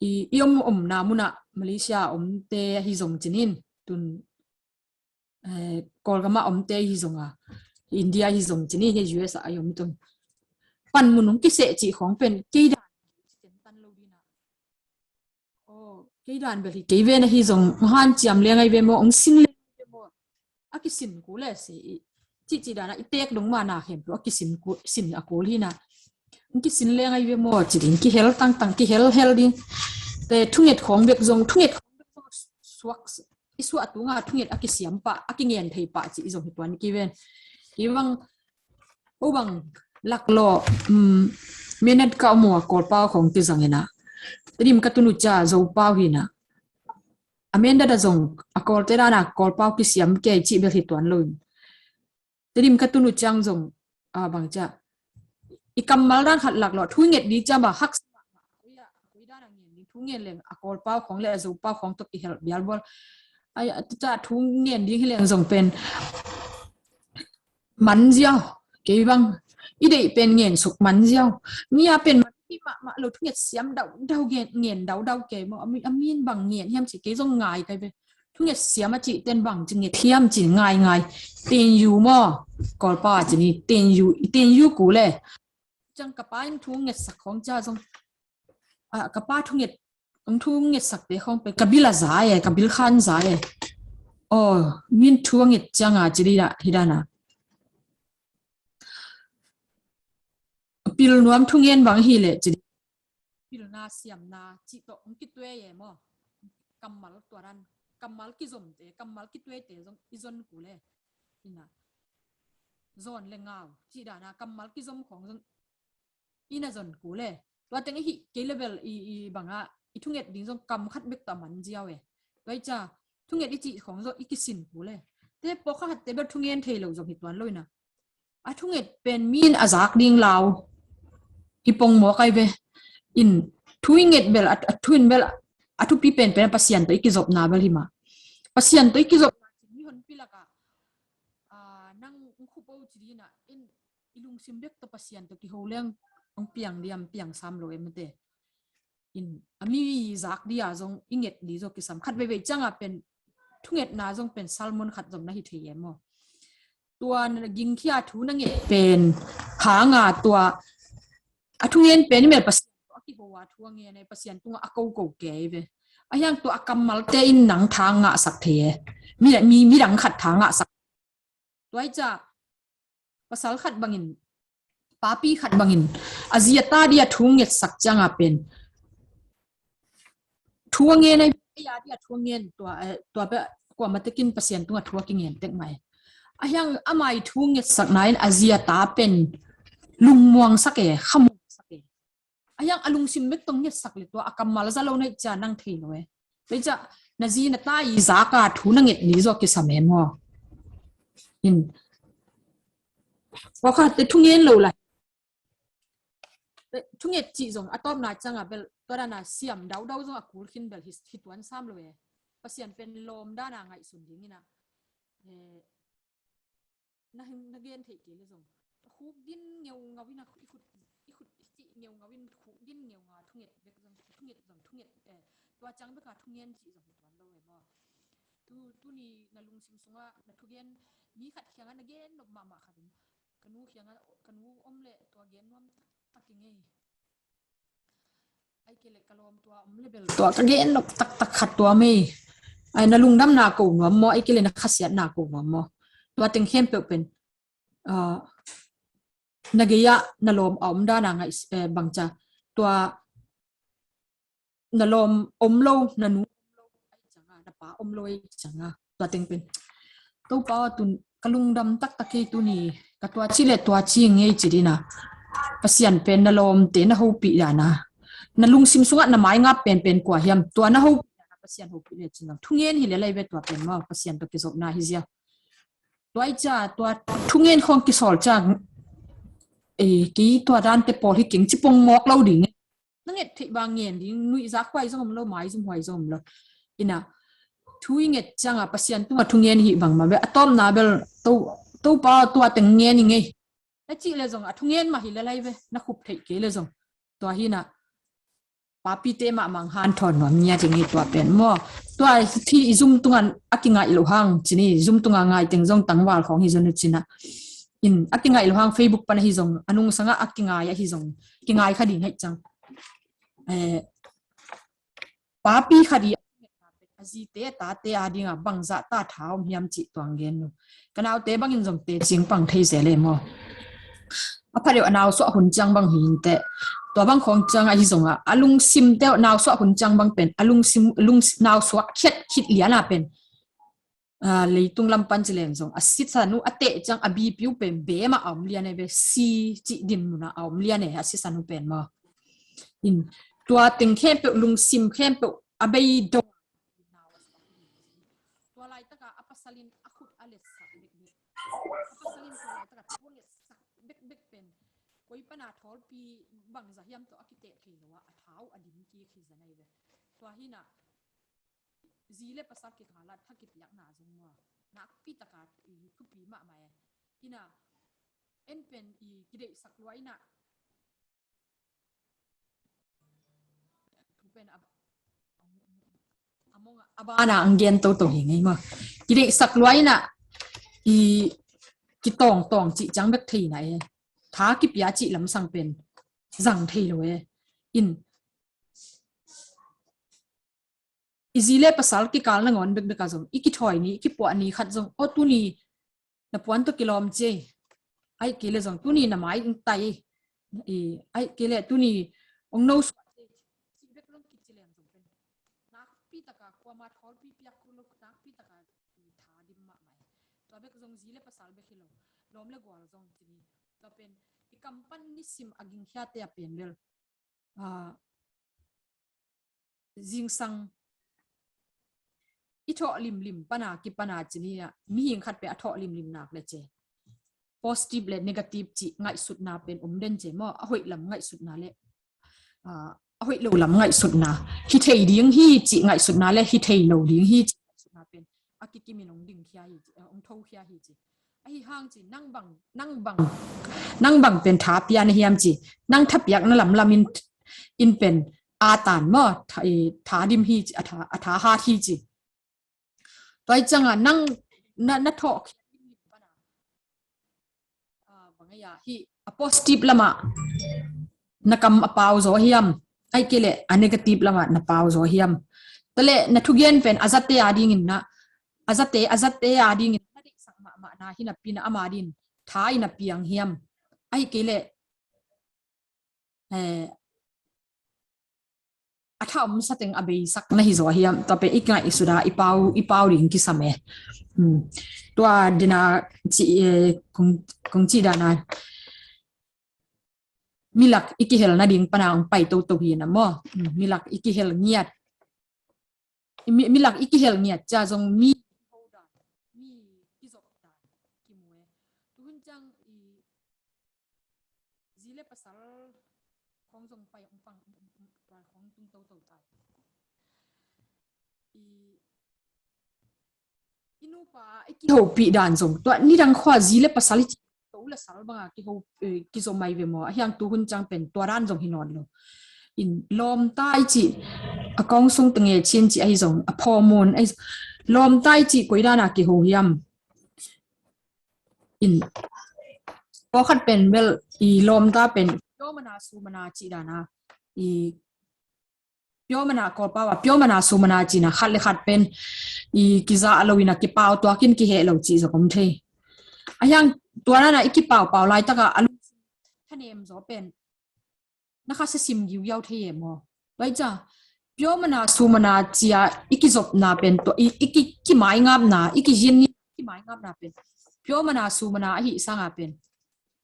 i, i om omna munah Malaysia omte hi zong cinin, tun eh, Kawlgama omte hi zonga, India hi zong cini hi U S a i om tun. Panmun hong kiseh cih khong pen, kei dan tan lo dina. Oh, kei dan bel hi, kei vena hi zong, hong hanciam leng ai ve maw, hong sin leng ai ve maw. A kisin kul le si, i, ci, ci dana, i tek dong mana hem tu, a kisin kul, sin a kul hina. Hong kisin leng ai ve maw, ci ding, kihel tangtang, kihel hel ding. Te thunget khong bek zong, thunget khong bek zong suak, i suah tunga thunget a kisiam pah, a kingen thei pah cih i zong hi tuan kiven. I bang, o bang, laklawh, um, minute ka om uh a Kawlpau khong kizang ina. Tedim ka tun uh cia Zopau hina. A minute a zong, a Kawlte dana Kawlpau kisiam kei cih bel hi tuan lo in. Tedim ka tun uh ciang zong, a bang cia. I kammal dan khat laklawh, thu nget di cia bang haksa mah, a koi a, a koi dan a ngen ding, thu ngen leng, a Kawlpau khong le, a Zopau khong tawh kihel bialbual. Ai, a tu cia thu ngen ding hi leng zong pen. Man ziau, kei bang. I deih pen ngen suk man ziau. Mi a pen man hi mahmah lo, thu nget siam daudau ngen, ngen daudau kei maw. A mi, a min bang ngen hiam ci kei zong ngai kai ve. Thunget siam a cih ten bang ci nget hiam ci ngai ngai. Ten yu maw. Kawlpa ci ni ten yu, ten yu ku le. Ciang ka pa in thunget sak khong cia zong. A, ka pa thunget, ang thunget sak te khong pe ka bil a za e, ka bil khan za e. Oh, min thunget cianga ci di da, hi dana. Pil nuam thungen bang hi le ci di. Pilna siamna cih tawh hong kituai e maw? Kammal tuaran, kammal kizomte, kammal kituaite zong i zon ku le. Ina. Zon le ngau, cih dana kammal kizom khong zong ina zon ku le. Tua teng i hih kei level i, i banga, i thunget ding zong kam khat bek tawh a man ziau e. Tua i cia, thunget i cih khong zong i kisin ku le. Te pawlkhat te bel thungen thei lo zong hi tuan lo ina. A thunget pen min a zak ding lau. Hi pong mawk ai ve. In thu i nget bel, a, a thu in bel, a thupi penpen a Pasian tawh i kizopna bel hi mah. Pasian tawh i kizopna cin mi honpi laka, a, nang hong khupo ci dina, in i lungsim bek tawh Pasian tawh kiho leng hong piang diam piang sam lo em mate. In, a mi zak dia zong i nget di zaw kisam. Khat veivei cianga pen, thungetna zong pen sermon khat zong na hi thei em maw. Tua na gingkhia thu na nget pen, hanga tua, a thungen pen i mel Pasian tua a kiho a thu a ngen e, Pasian tunga a koko kei ve. A hiang tua a kammalte in nang tha ngahsak thei e. Mi, mi, midang khat tha ngahsak. Tua i cia, pasal khat bangin, papi khat bangin, a zi a ta dia thu ngetsak cianga pen. Thu a ngen ai, a ya dia thu a ngen, tua, eh, tua pe, kuamah tekin Pasian tunga thu a kingen tek mai. A hiang amai thu ngetsakna in a zi a ta pen, lungmuangsak e, khamuangsak e. A hiang a lungsim bek tawh ngetsak le tua a kammal za lo na hih cia nang thei lo e. Tua hih cia na zi na ta i zaka thu na nget ni zaw kisam e maw. In. Pawlkhat te thungen lo lai. Thunget cih zong a tawpna cianga bel tua dana siam daudau zong a kul khin bel hi, hi tuan sam lo e. Pasian pen lawm dana ngaihsun dingina. Eh, na, na gen theih kei le zong. A khuk din ngeungau in a khu-, i khut, i khut cih ngeungau in khuk din ngeungau thunget bek zong, thunget zong, thunget, eh, tua ciang beka thungen cih zong hi tuan lo e maw. Tu, tuni na lungsim sunga na thugen, mi khat kianga na gen nop mahmah khat um. Ka nu kianga, ka nu om le tua gen nuam taktak i ngei. Ai kei le ka lawm tua om le bel tua ka gen nop taktak khat tua mei. Ai na lungdamna ko nuam maw, ai kei le na khasiatna ko nuam maw. Tua teng khempeuh pen, ah, na gei-ah na lawm a om dan a ngaih, eh, bangcia tua na lawm om lo, na nu om lo ahih ciangin, na pa om lo ahih ciangin, tua teng pen, Topa aw, tun ka lungdam taktak hi, tuni ka tua ci le tua ci ngei ci ding a, Pasian pen na lawmte na hopih dan a, na lungsim sungah na maingap penpen kua hiam, tua na hopih dan a Pasian hopih le cin lang. Thungen hi le lai ve tua pen maw, Pasian tawh kizopna hi zia. Tua ahih ciang tua thungen khawng kisawl ciang, eh, kei tua dante pawl hi keng ci pong mawk lo ding. Na nget theih bang ngen ding, nuihzak huai zong om lo, maizum huai zong om lo. Ina, thu i nget ciangin Pasian tungah thungen hi bangmah ve. A tawpna bel, To, Topa aw, tua teng ngen i ngei, na cih le zong, a thungen mah hi le lai ve, na khup theih kei le zong. Tua hi ina, papite mahmah hanthawn nuam ngiat i ngei tua pen maw. Tua hi i Zoom tungah a kingaih loh hang, ci ni, Zoom tungah ngaih teng zong tangval khawng hi zong uh ci ina. In, a kingaih loh hang Facebook pan ahi zong, a nungsangah a kingaih ahi zong, kingaih kha ding ahih ciang, eh, papi khat i a zite a tate a dingin bangzah ta tha om hiam cih tua hong gen uh. Ka naute bangin zong teci pang thei zel e maw. A pha deuh a nau suah hun ciang bang hi inteh. Tua bang khawng ciang ahi zongin, a lungsimte uh nau suah hun ciang bang pen, a lungsim, lungsim nau suak khiat khit lian a pen, ah, leitung lam pan ci leng zong, a sisan uh a teh ciang a B P uh pen B mah a om lian e ve, C cih din munah a om lian e, a sisan uh pen maw. In, tua teng khempeuh, lungsim khempeuh a bei dong. Tua laitakah a pasal in a khut a letsak bekbek, a pasal in tua laitakah thu a letsak bekbek pen, koi pana thawlpi bangzah hiam tawh a kiteh thei lo a, a thau a dim kik hi zia nai ve. Tua hi ina, zi le pasal kikal ah tha kipiakna zong maw, nakpi taka, i, thupi mahmah e. Ina, en pen i kideihsak lua ina, thu pen a, a mong a, a bana ang gen toto hi ngei maw. Kideihsak lua ina, i, kitawngtawng cih ciang bek thei ina e. Tha kipia cih lamsang pen zang thei lo e. In, i zi le pasal kikal nangawn bekbek ah zong, i kithawi ni, i kipuah ni khat zong, aw, tuni na puan tawh kilawm ci ei. Ahih kei le zong, tuni na mai ong tai ei. I, ahih kei le tuni ong no suah ci ei, cih bek long kici leng zong pen, nakpi taka kuama thawlpi piak kul lo, nakpi taka, i, tha dim mahmah e. Tua bek zong zi le pasal bek hi lo, lawm le gual zong ci ni. Tua pen i kam pan nisim a gingkhiate a pen bel, ah, zingsang i thawh limlim pana kipana ci ni a, mihing khat pen a thawh limlim nak le ci, positive le negative cih ngaihsutna pen om den ci maw. A hoih lam ngaihsutna le, ah, a hoih lo lam ngaihsutna, hi thei ding hi cih ngaihsutna le hi thei lo ding hi cih ngaihsutna pen a kikimin ong dingkhia hi ci, ong thokhia hi ci. Ahi hang ci, nang bang, nang bang, nang bang pen tha pia na hiam ci, nang tha piakna lamlam in, in pen a tan maw, tha, i, tha dim hi ci, a tha, a tha hat hi ci. Tua hi ciangin nang na, na thawh, ah, bang a hi, a positive lamah na kam a pau zaw hiam, ahih kei le a negative lamah na pau zaw hiam. Tua le na thugen pen a zate a dingin na, a zate, a zate a dingin na deihsak mahmah na hi napi in ama din tha in a piang hiam, ahih kei le, eh, a tha omsa teng a beisak na hi zaw hiam, tua pen i ngaihsut a, i pau, i pau ding kisam e. Hmm. Tua dena ci, eh, kong, kong ci dana, milak i kihel nading pana ong pai toto hi na maw. Hmm, milak i kihel ngiat. I mi, milak i kihel ngiat cia zong mi, mi kizop dan kimu e. Tuhun ciang i zi le pasal khong zong pai ong pang, pai khong tung toto tai. I, i nupa i kihopih dan zong, tua nidang khua zi le pasal i ci, to le sal banga kiho, eh, kizo mai ve maw. Ahi hang tuhun ciang pen tua dan zong hi nawn lo. In, lawmta i ci, a kong sung tenge chin ci ahi zong, a phawmun ahi zong, lawmta i ci koi dana kiho hiam. In, pawlkhat pen bel, i, lawmta pen piomana sumana ci dana, i, piomana, Kawlpau a piomana sumana cina, khat le khat pen i kiza a lo ina kipau tuakin kiheh lo ci zong om thei. Ahi hang tua dana i kipaupau laitaka a lung thanem zaw pen na khasia sim giugiau thei e maw? Tua hi ca, pure mana, sumana cia i kizopna pen tua, i, i ki, kimaingapna, i kizin ni kimaingapna pen pure mana, sumana ahi sanga pen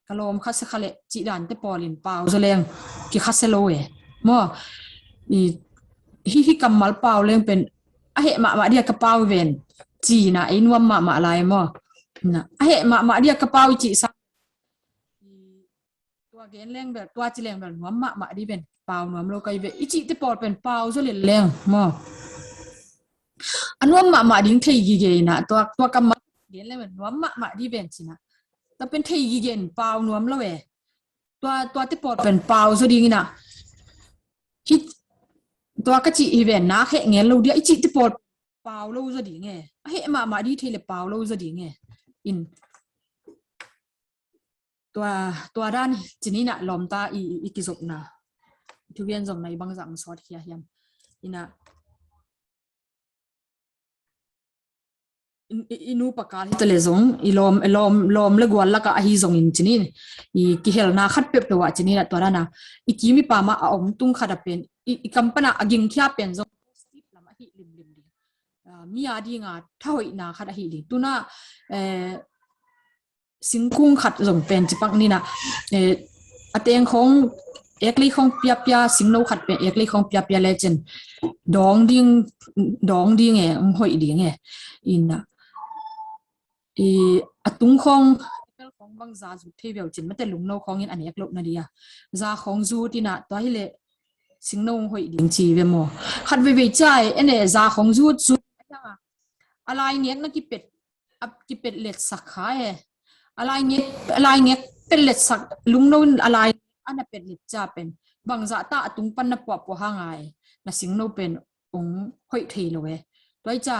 ka lawm khasia kha leh cih dante pawlin pau zaw leng kikhasia lo e maw? I, hi, hi kammal pau leng pen a heh mahmah dia ka pau ven cina ei nuam mahmah lai maw? Na, a heh mahmah dia ka pau i cih sang tua gen leng bel, tua ci leng bel nuam mahmah di ven, pau nuam lo kai ve i cihte pawl pen pau zaw lel leng maw? A nuam mahmah ding thei gige ina, tua, tua kammal gen leng bel nuam mahmah di ven cina. Tua pen thei gige in pau nuam lo e. Tua, tuate pawl pen pau zaw ding ina. Hi, tua ka cih hi ven, na heh ngel lo dia i cihte pawl pau lo zaw ding e. A heh mahmah di thei le pau lo zaw ding e. In tua, tua dan cin ina lawmta i, i, i kizopna. Thugen zong na i bangzah hong sawt khia hiam? Ina i, i, i nupa kal hi ta le zong i lawm, lawm, lawm le gual laka ahi zongin cin in i kihelna khat peuhpeuh ah cin ina tua dana i kim i pam ah a om tung khat a pen i, i kam pana a gingkhia pen zong positive lam ahi limlim ding. Ah, mi a dinga thahoihna khat ahi ding. Tuna, eh, singkung khat zong pen cipak nina, eh, a teng khong eklei khong piapia, singno khat pen eklei khong piapia le cin dawng ding, dawng ding e, hong hoih ding e. Ina i a tung khong, pel khong bang za zut thei veu cin mate lungno khongin a nek loh na dia. Za khong zut ina tua hi le singno hong hoih ding ci ve maw? Khat veivei ca e, ene za khong zut zut a lai ngek na kipet, a kipet letsak kha e. A lai ngek, a lai ngek pet letsak, lungno in a lai ngek ana pet let ca pen bangzah ta a tung pan na puahpuah hang a e, na singno pen hong hoih thei lo e. Tua hi ca,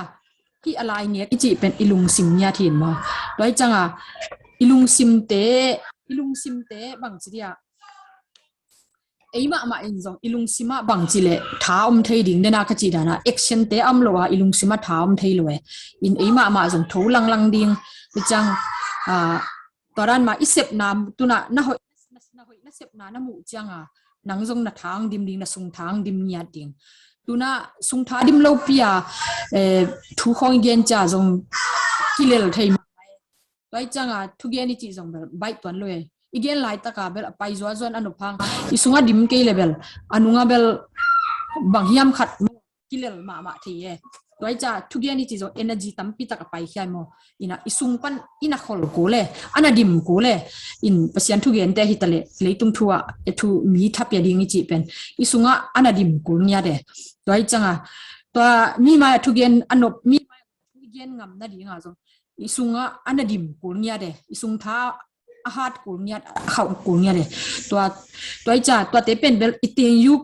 hih a lai ngek i cih pen i lungsim ngiat hi in maw? Tua hi canga i lungsimte, i lungsimte bang ci dia, ei mahmah in zong i lungsim ah bang ci le tha om thei ding dena ka cih dana action te a om lo a i lungsim ah tha om thei lo e. In ei mahmah zong tho langlang ding hi cang, ah, tua dan ma i sepna tuna na hoih, na, na hoih na sepna na muh cianga nang zong na tha hong dim ding, na sung tha hong dim ngiat ding. Tuna sung tha dim lo pi a, eh, thu khong i gen cia zong kilel thei mah. Tua hi canga thugen i cih zong bel baih tuan lo e. I gen laitaka bel a pai zuazuan a nop hang i sunga dim kei le bel a nunga bel bang hiam khat kilel mahmah thei e. Tua hi ca thugen i cih zong energy tampi tak a pai khia maw? Ina i sung pan ina khol kul e, ana dim kul e. In Pasian thugente hi ta le leitung thu ah, e, thu mi thapia ding i cih pen i sunga ana dim kul ngiat e. Tua hi canga tua mi mai a thugen a nop, mi mai a thugen ngam nadinga zong i sungah a na dim kul ngiat e, i sung tha a hat kul ngiat, a khauh kul ngiat e. Tua, tua i ca, tuate pen bel i teng yuk,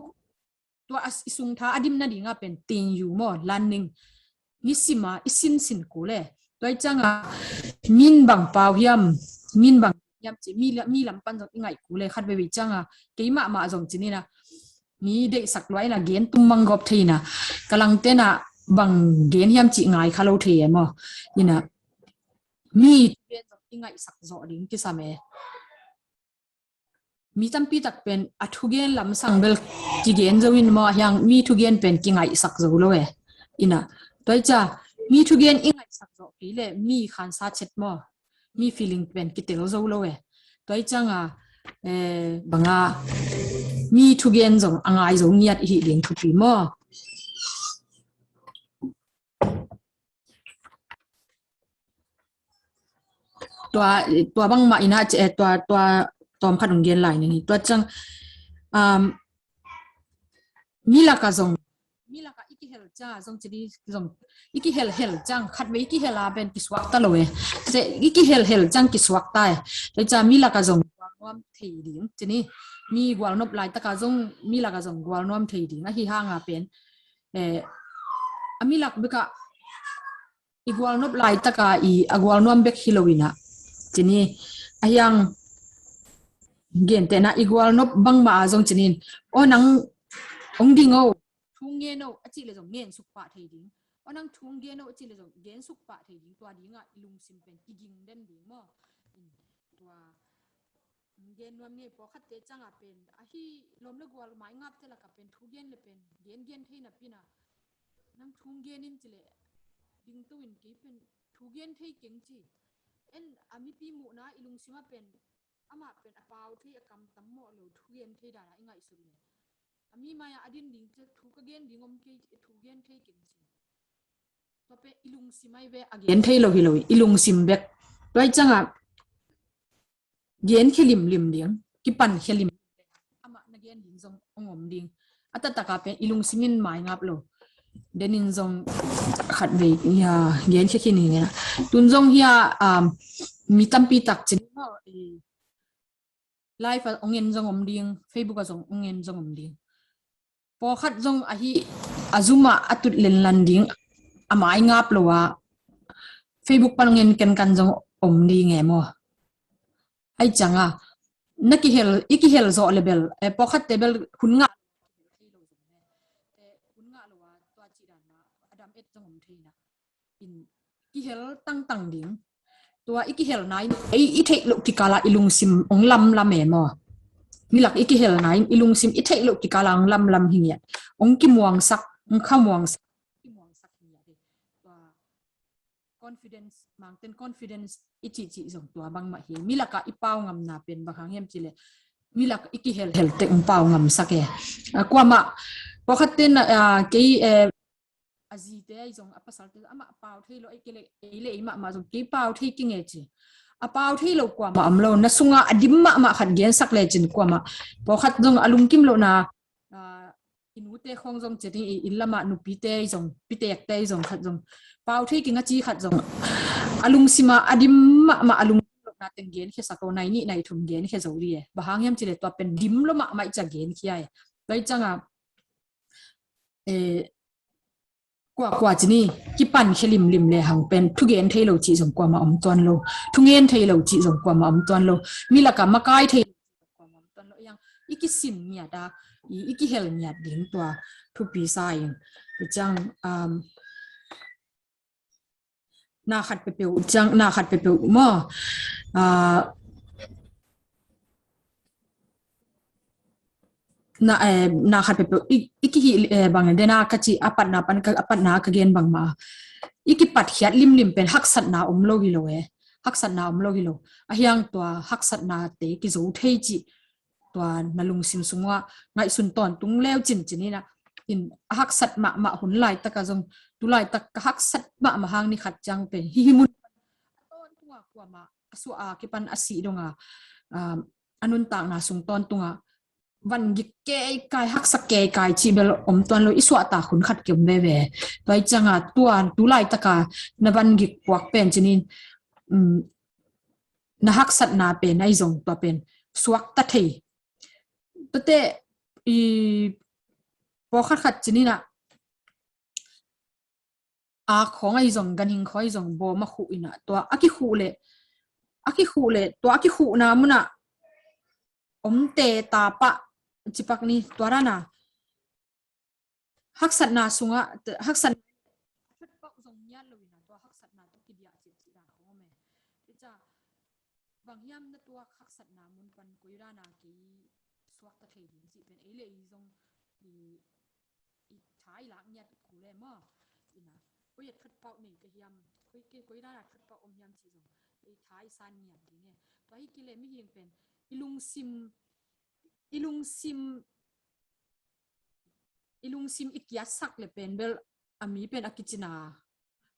tua a, i sung tha a dim nadinga pen teng yu maw, lan ning. Ni sima i sinsin kul e. Tua i canga min bang pau hiam, min bang hiam ci, mi, mi lam pan zong i ngaih kul e, khat veivei canga kei mahmah zong ci nina mi deihsak lua ina gen tum manggawp thei ina ka langtena bang gen hiam cih ngai kha lo thei e maw? Ina mi thugen zong i ngaihsak zawh ding kisam e. Mi tampi tak pen a thugen lamsang bel kigen zo in maw, a hiang mi thugen pen kingaihsak zo lo e. Ina tua i ca mi thugen i ngaihsak zawh kei le mi khansa chet maw? Mi feeling pen kitel zo lo e. Tua i canga, eh, banga mi thugen zong a ngai zo ngiat i hi ding thupi maw? Tua, tua bangmah ina, eh, tua, tua tawm khat hong gen lai ning hi. Tua cang, um, mi laka zong, mi laka i kihel ca zong ci di zong, i kihel hel cang, khat vei i kihel a pen kisuak ta lo e. Ci i kihel hel cang kisuak ta e. Tua i ca mi laka zong gual nuam thei ding ci ni. Mi gual nop laitaka zong mi laka zong gual nuam thei ding. Ahi hanga pen, eh, a mi lak bika i gual nop laitaka i a gual nuam bek hi lo ina ci ni. A hiang gentehna i gual nop bangmah a zong ci nin, o nang hong ding o, thu ngen o a cih le zong ngen suk pah thei ding. O nang thu ngen o a cih le zong gen suk pah thei ding. Tua dinga i lungsim pen kiging den ding maw? Tua gen nuam ni, pawlkhatte ciangah pen ahi lawm le gual maingapte lakah pen thu gen le pen gen gen thei napi-in ah, nang thu gen in ci leh dingto in kei pen thu gen thei keng ci. En a mipi muhna i lungsim ah pen amah pen a pau thei a kam tam mawh lo thu gen thei dan ah i ngaihsut leh a mi mai-ah a din ding ci thu ka gen ding om kei, thu gen thei keng ci. Tua pen i lungsim ai ve, a gen thei lo hi lo, i lungsim bek. Tua ciangah gen khia limlim ding, kipan khia limlim. Amah na gen ding zong hong om ding. A taktak ah pen i lungsim in maingap lo. Denin zong khat vei, ya, gen khia khin hi. Tun zong hi-a, um, mi tampi tak ci ni maw, eh, live ah hong en zong om ding, Facebook ah zong hong en zong om ding. Pawlkhat zong ahi a Zoom ah a tut lenlan ding, a maingap lo a Facebook pan hong en kenkan zong om ding e maw. Ai ciangah na kihel, i kihel zawh le bel, eh, pawlkhatte bel hun ngah, hun ngah lo a, tua ci dan a, a dam et zong om thei na. In kihel tangtang ding. Tua i kihelna in ei i theih loh kikal ah i lungsim hong lamlam e maw. Milak i kihelna in i lungsim i theih loh kikal ah hong lamlam hi ngiat. Hong kimuangsak, hong khamuangsak, kimuangsak hi ngiat e. Tua confidence, Mangten confidence i cihcih zong tua bangmah hi. Milak ah i pau ngamna pen bang hang hiam ci leh milak i kihelhel teh hong pau ngamsak e. Ah, kuamah, pawlkhatte na, ah, kei, eh, a zite ahi zong, a pasalte zong, amah pau thei lo, ei kei le, ei le ei mahmah zong kei pau thei keng e ci. A pau thei lo kuamah om lo, na sungah a dim mahmah khat gensak lecin kuamah. Pawlkhat zong a lungkim lohna, ah, i nute khawng zong ci ding, i inn lamah nupite ahi zong, pitekte ahi zong khat zong pau thei keng a ci khat zong a lungsim ah a dim mahmah a lungkim lohna teng genkhiasak o, nai nih nai thum genkhia zo dih e. Bang hang hiam ci leh tua pen dim lo mahmah i ci a genkhia e. Tua i ciangah, eh, kuakua ci ni, kipan khia limlim le hang pen thugen thei lo cih zong kuamah om tuan lo, thungen thei lo cih zong kuamah om tuan lo, milak ah makai thei lo cih zong kuamah om tuan lo. Yang i kisin ngiat a, i, i kihel ngiat ding tua thupi sa ing. Tua ciang, um, na khat peuhpeuh ciang, na khat peuhpeuh maw, ah, na, eh, na khat peuhpeuh i, i kihih, eh, bang den a ka ci, a patna pan ka, a patna ka gen bangmah, i kipatkhiat limlim pen haksatna om lo hi lo e. Haksatna om lo hi lo. A hiang tua haksatnate kizo thei cih tua na lungsim sungah ngaihsun tawntung leu cincin in ah, in a haksat mahmah hun laitak ah zong, tu laitak ka haksat mahmah hang ni khat ciang pen hih, hih mun a tawntung a kuamah a suah a kipan a sih dong a, um, a nuntakna sung tawntung a vangik keikai, haksa keikai cih bel om tuan lo, i suahtak hun khat kiom veve. Tua i ciangah tua tu laitak a na vangik puak pen cinin, um, na haksatna pen ahi zong tua pen suakta thei. Tuate i pawlkhat khat cinin ah, a khawng ahi zong, ganhing khawng ahi zong, bawm a khuh in ah, tua a kikhuh leh, a kikhuh leh, tua a kikhuhna mun ah omte ta pah, cipak ni, tua dan a haksatna sungah, haksat, a that pah uh zong ngiat lo in ah, tua haksatna tawh kidiah cih, cih dan khawng om e. Tua ciang bang hiam na tuak haksatna mun pan koi dan a kei suakta thei ding cih pen ei le ei zong i, i tha i lak ngiat kul e maw. In ah, koi a that pah nei ka hiam, koi, koi, koi dan a that pah om hiam cih zong ei tha i san ngiat ding e. Tua hi kei leh mihing pen i lungsim, i lungsim, i lungsim i kiatsak le pen bel a mi pen a kicina,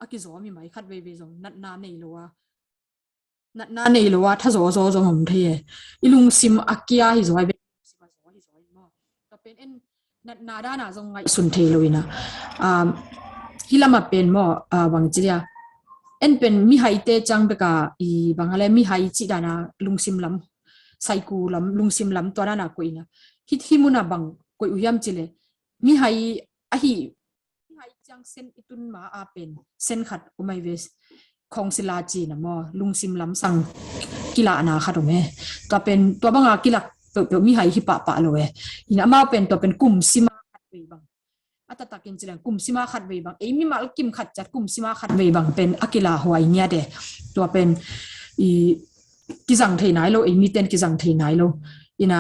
a kizawm hi mai, khat veivei zong natna nei lo a, natna nei lo a thazaw zaw zong om thei e. I lungsim a kia hi zaw hi ve, lungsim a zaw hi zaw hi maw. Tua pen en natna dan a zong ngaihsun thei lo in ah, um, hih lam ah pen maw, uh, bang ci dia, en pen mihaite ciang bek a, i bang a le mihai cih dan a lungsim lam, saiku lam, lungsim lam tua dan a koih in ah, hih, hih mun ah bang koih uh hiam cih leh mihai ahi, mihai ciang sen i tun ma a pen sen khat om ahi ve, khawngsila cihna maw, lungsim lamsang kilahna khat om e. Tua pen, tua bang a kilak peuhpeuh mihai hi pahpah lo e. In ah amau pen tua pen kum sim a khat vei bang, a taktakin ci leng kum sim a khat vei bang, ei mimal kim khat ciat kum sim a khat vei bang pen a kilahhuai ngiat e. Tua pen i kizang thei nai lo, ei miten kizang thei nai lo. Ina,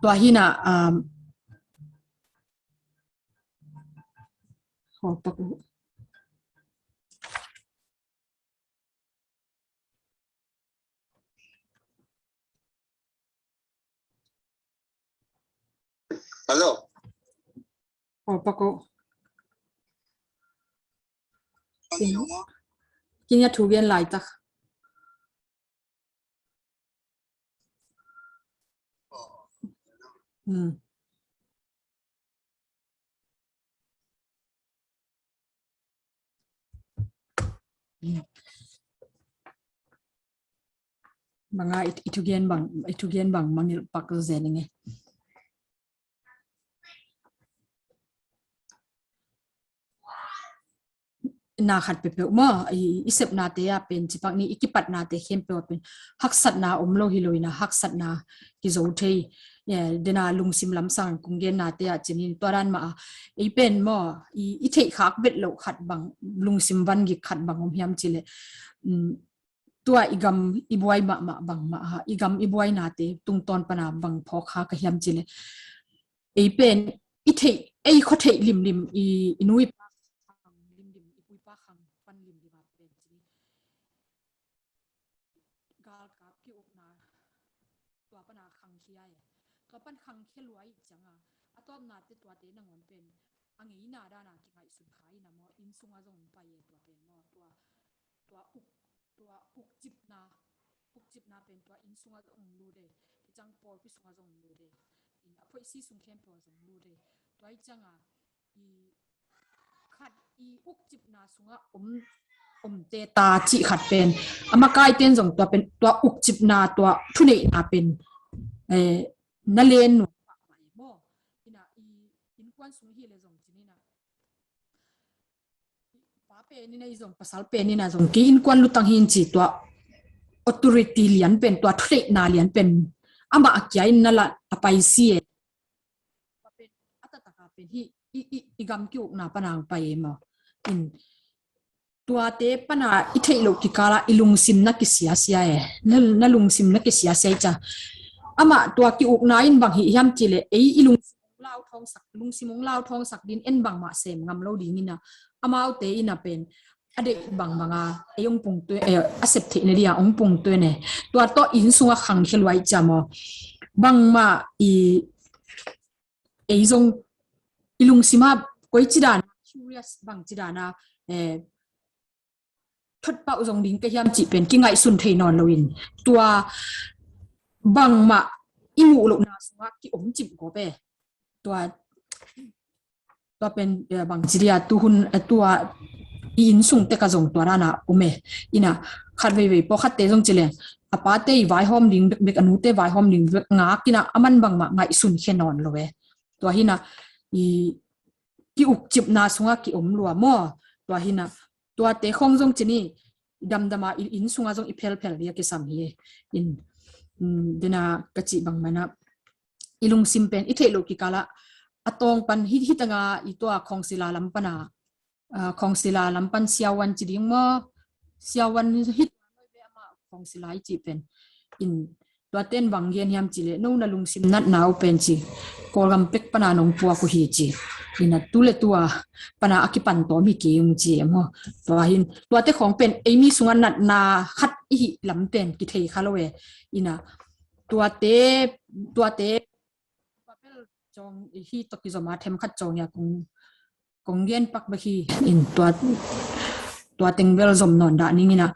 tua hi na, um, ho, pak uh. Hello. Ho, pak uh. Kin, kin ya thu gen lai tak. Hmm. Banga i, i thugen bang, i thugen bang mangngilh pak zen ing e. Na khat peuhpeuh maw, i, i sepnate ah pen cipak ni, i kipatnate khempeuh ah pen haksatna om lo hi lo ina, haksatna kizo thei. Dena lungsim lamsang kong gennate ah cinin tua dan mah a, ei pen maw, i, i theih khak bet loh khat bang, lungsim vangik khat bang om hiam cileh, um, tua i gam i buai mahmah bang mah a, i gam i buainate tungtawn pana bang phawk kha ka hiam cileh, ei pen i theih, ei khua theih limlim, i, i nu i pa khang limlim, i pu i pa khang pan limlim a pen ci. Galkap ki-ukna tua pana khangkhia e. Tua pan khangkhia lua i cianga, a tawpnate tuate nangawn pen a ngeina dana kingaihsun kha ina maw, inn sunga zong pai e tua pen maw, tua, tua uk, tua ukcipna, ukcipna pen tua inn sunga zong lut e, kiciang pawlpi sunga zong lut e, in a phoihsi sung khempeuh a zong lut e. Tua i cianga, i khat i ukcipna sunga om, om te ta cih khat pen, a makaiten zong tua pen, tua ukcipna, tua thuneihna pen, eh, na len nuam mahmah e maw. Ina i innkuan sung hi le zong cinina, pa pen ina i zong, pasal pen ina zong, kei innkuan lutang hin ci, tua authority lian pen, tua thuneihna lian pen amah a kia in na la a paisi e. Tua pen a taktak a pen hi, i, i, i gam ki-ukna pana ang pai e maw. In, tuate pana i theih loh kikala i lungsim na kisiasia e. Na, na lungsim na kisiasia i ca. Amah tua ki-ukna in bang hi hiam cileh, ei i lungsim hong lauthawngsak, lungsim hong lauthawngsak din en bangmah sem ngam lo dingina, amaute ina pen a deih bangbanga ei hong pungtue, eh, a sep theihna dia hong pungtue ne. Tua tawh inn sunga khangkhia lua i ca maw, bangmah i, ei zong i lungsima koici dana, curious bangci dana, eh, thotpah uh zong ding ka hiam cih pen kingaihsun thei nawn loin, tua bangmah i muh lohna sungah ki-om cip gawp e. Tua, tua pen, eh, bangci dia, tuhun, eh, tua i inn sung tek a zong tua dana om e. Ina khat veivei pawlkhatte zong cileh, a pate i vaihawm ding bekbek, a nute vaihawm ding bekbek ngak ina, a man bangmah ngaihsun khia nawn lo e. Tua hina i ki-ukcipna sunga ki-om lua maw. Tua hina, tuate khong zong cini, damdama i inn sunga zong i phelphel dia kisam hi e. In, mm, dena ka cih bangmana, i lungsim pen i theih loh kikala a tawng pan hi, hitanga i tua khongsila lam pana, ah, khongsila lam pan siavuan ci ding maw, siavuan hi, khongsila i cih pen. In, tuaten bang gen hiam cileh, no na lungsim natna uh pen ci, Kawlgam pek pana nong puak uh hi ci. Ina tu le tua pana a kipan tawm hi kei ung ci e maw. Tua hin, tuate khong pen ei mi sunga natna khat i hih lam pen kithei kha lo e. Ina tuate, tuate, tua bel cawng hi tawh kizoma themkhat cawng ia kong, kong gen pak bek hi. In tua, tua teng bel zom nawn dah ning ina,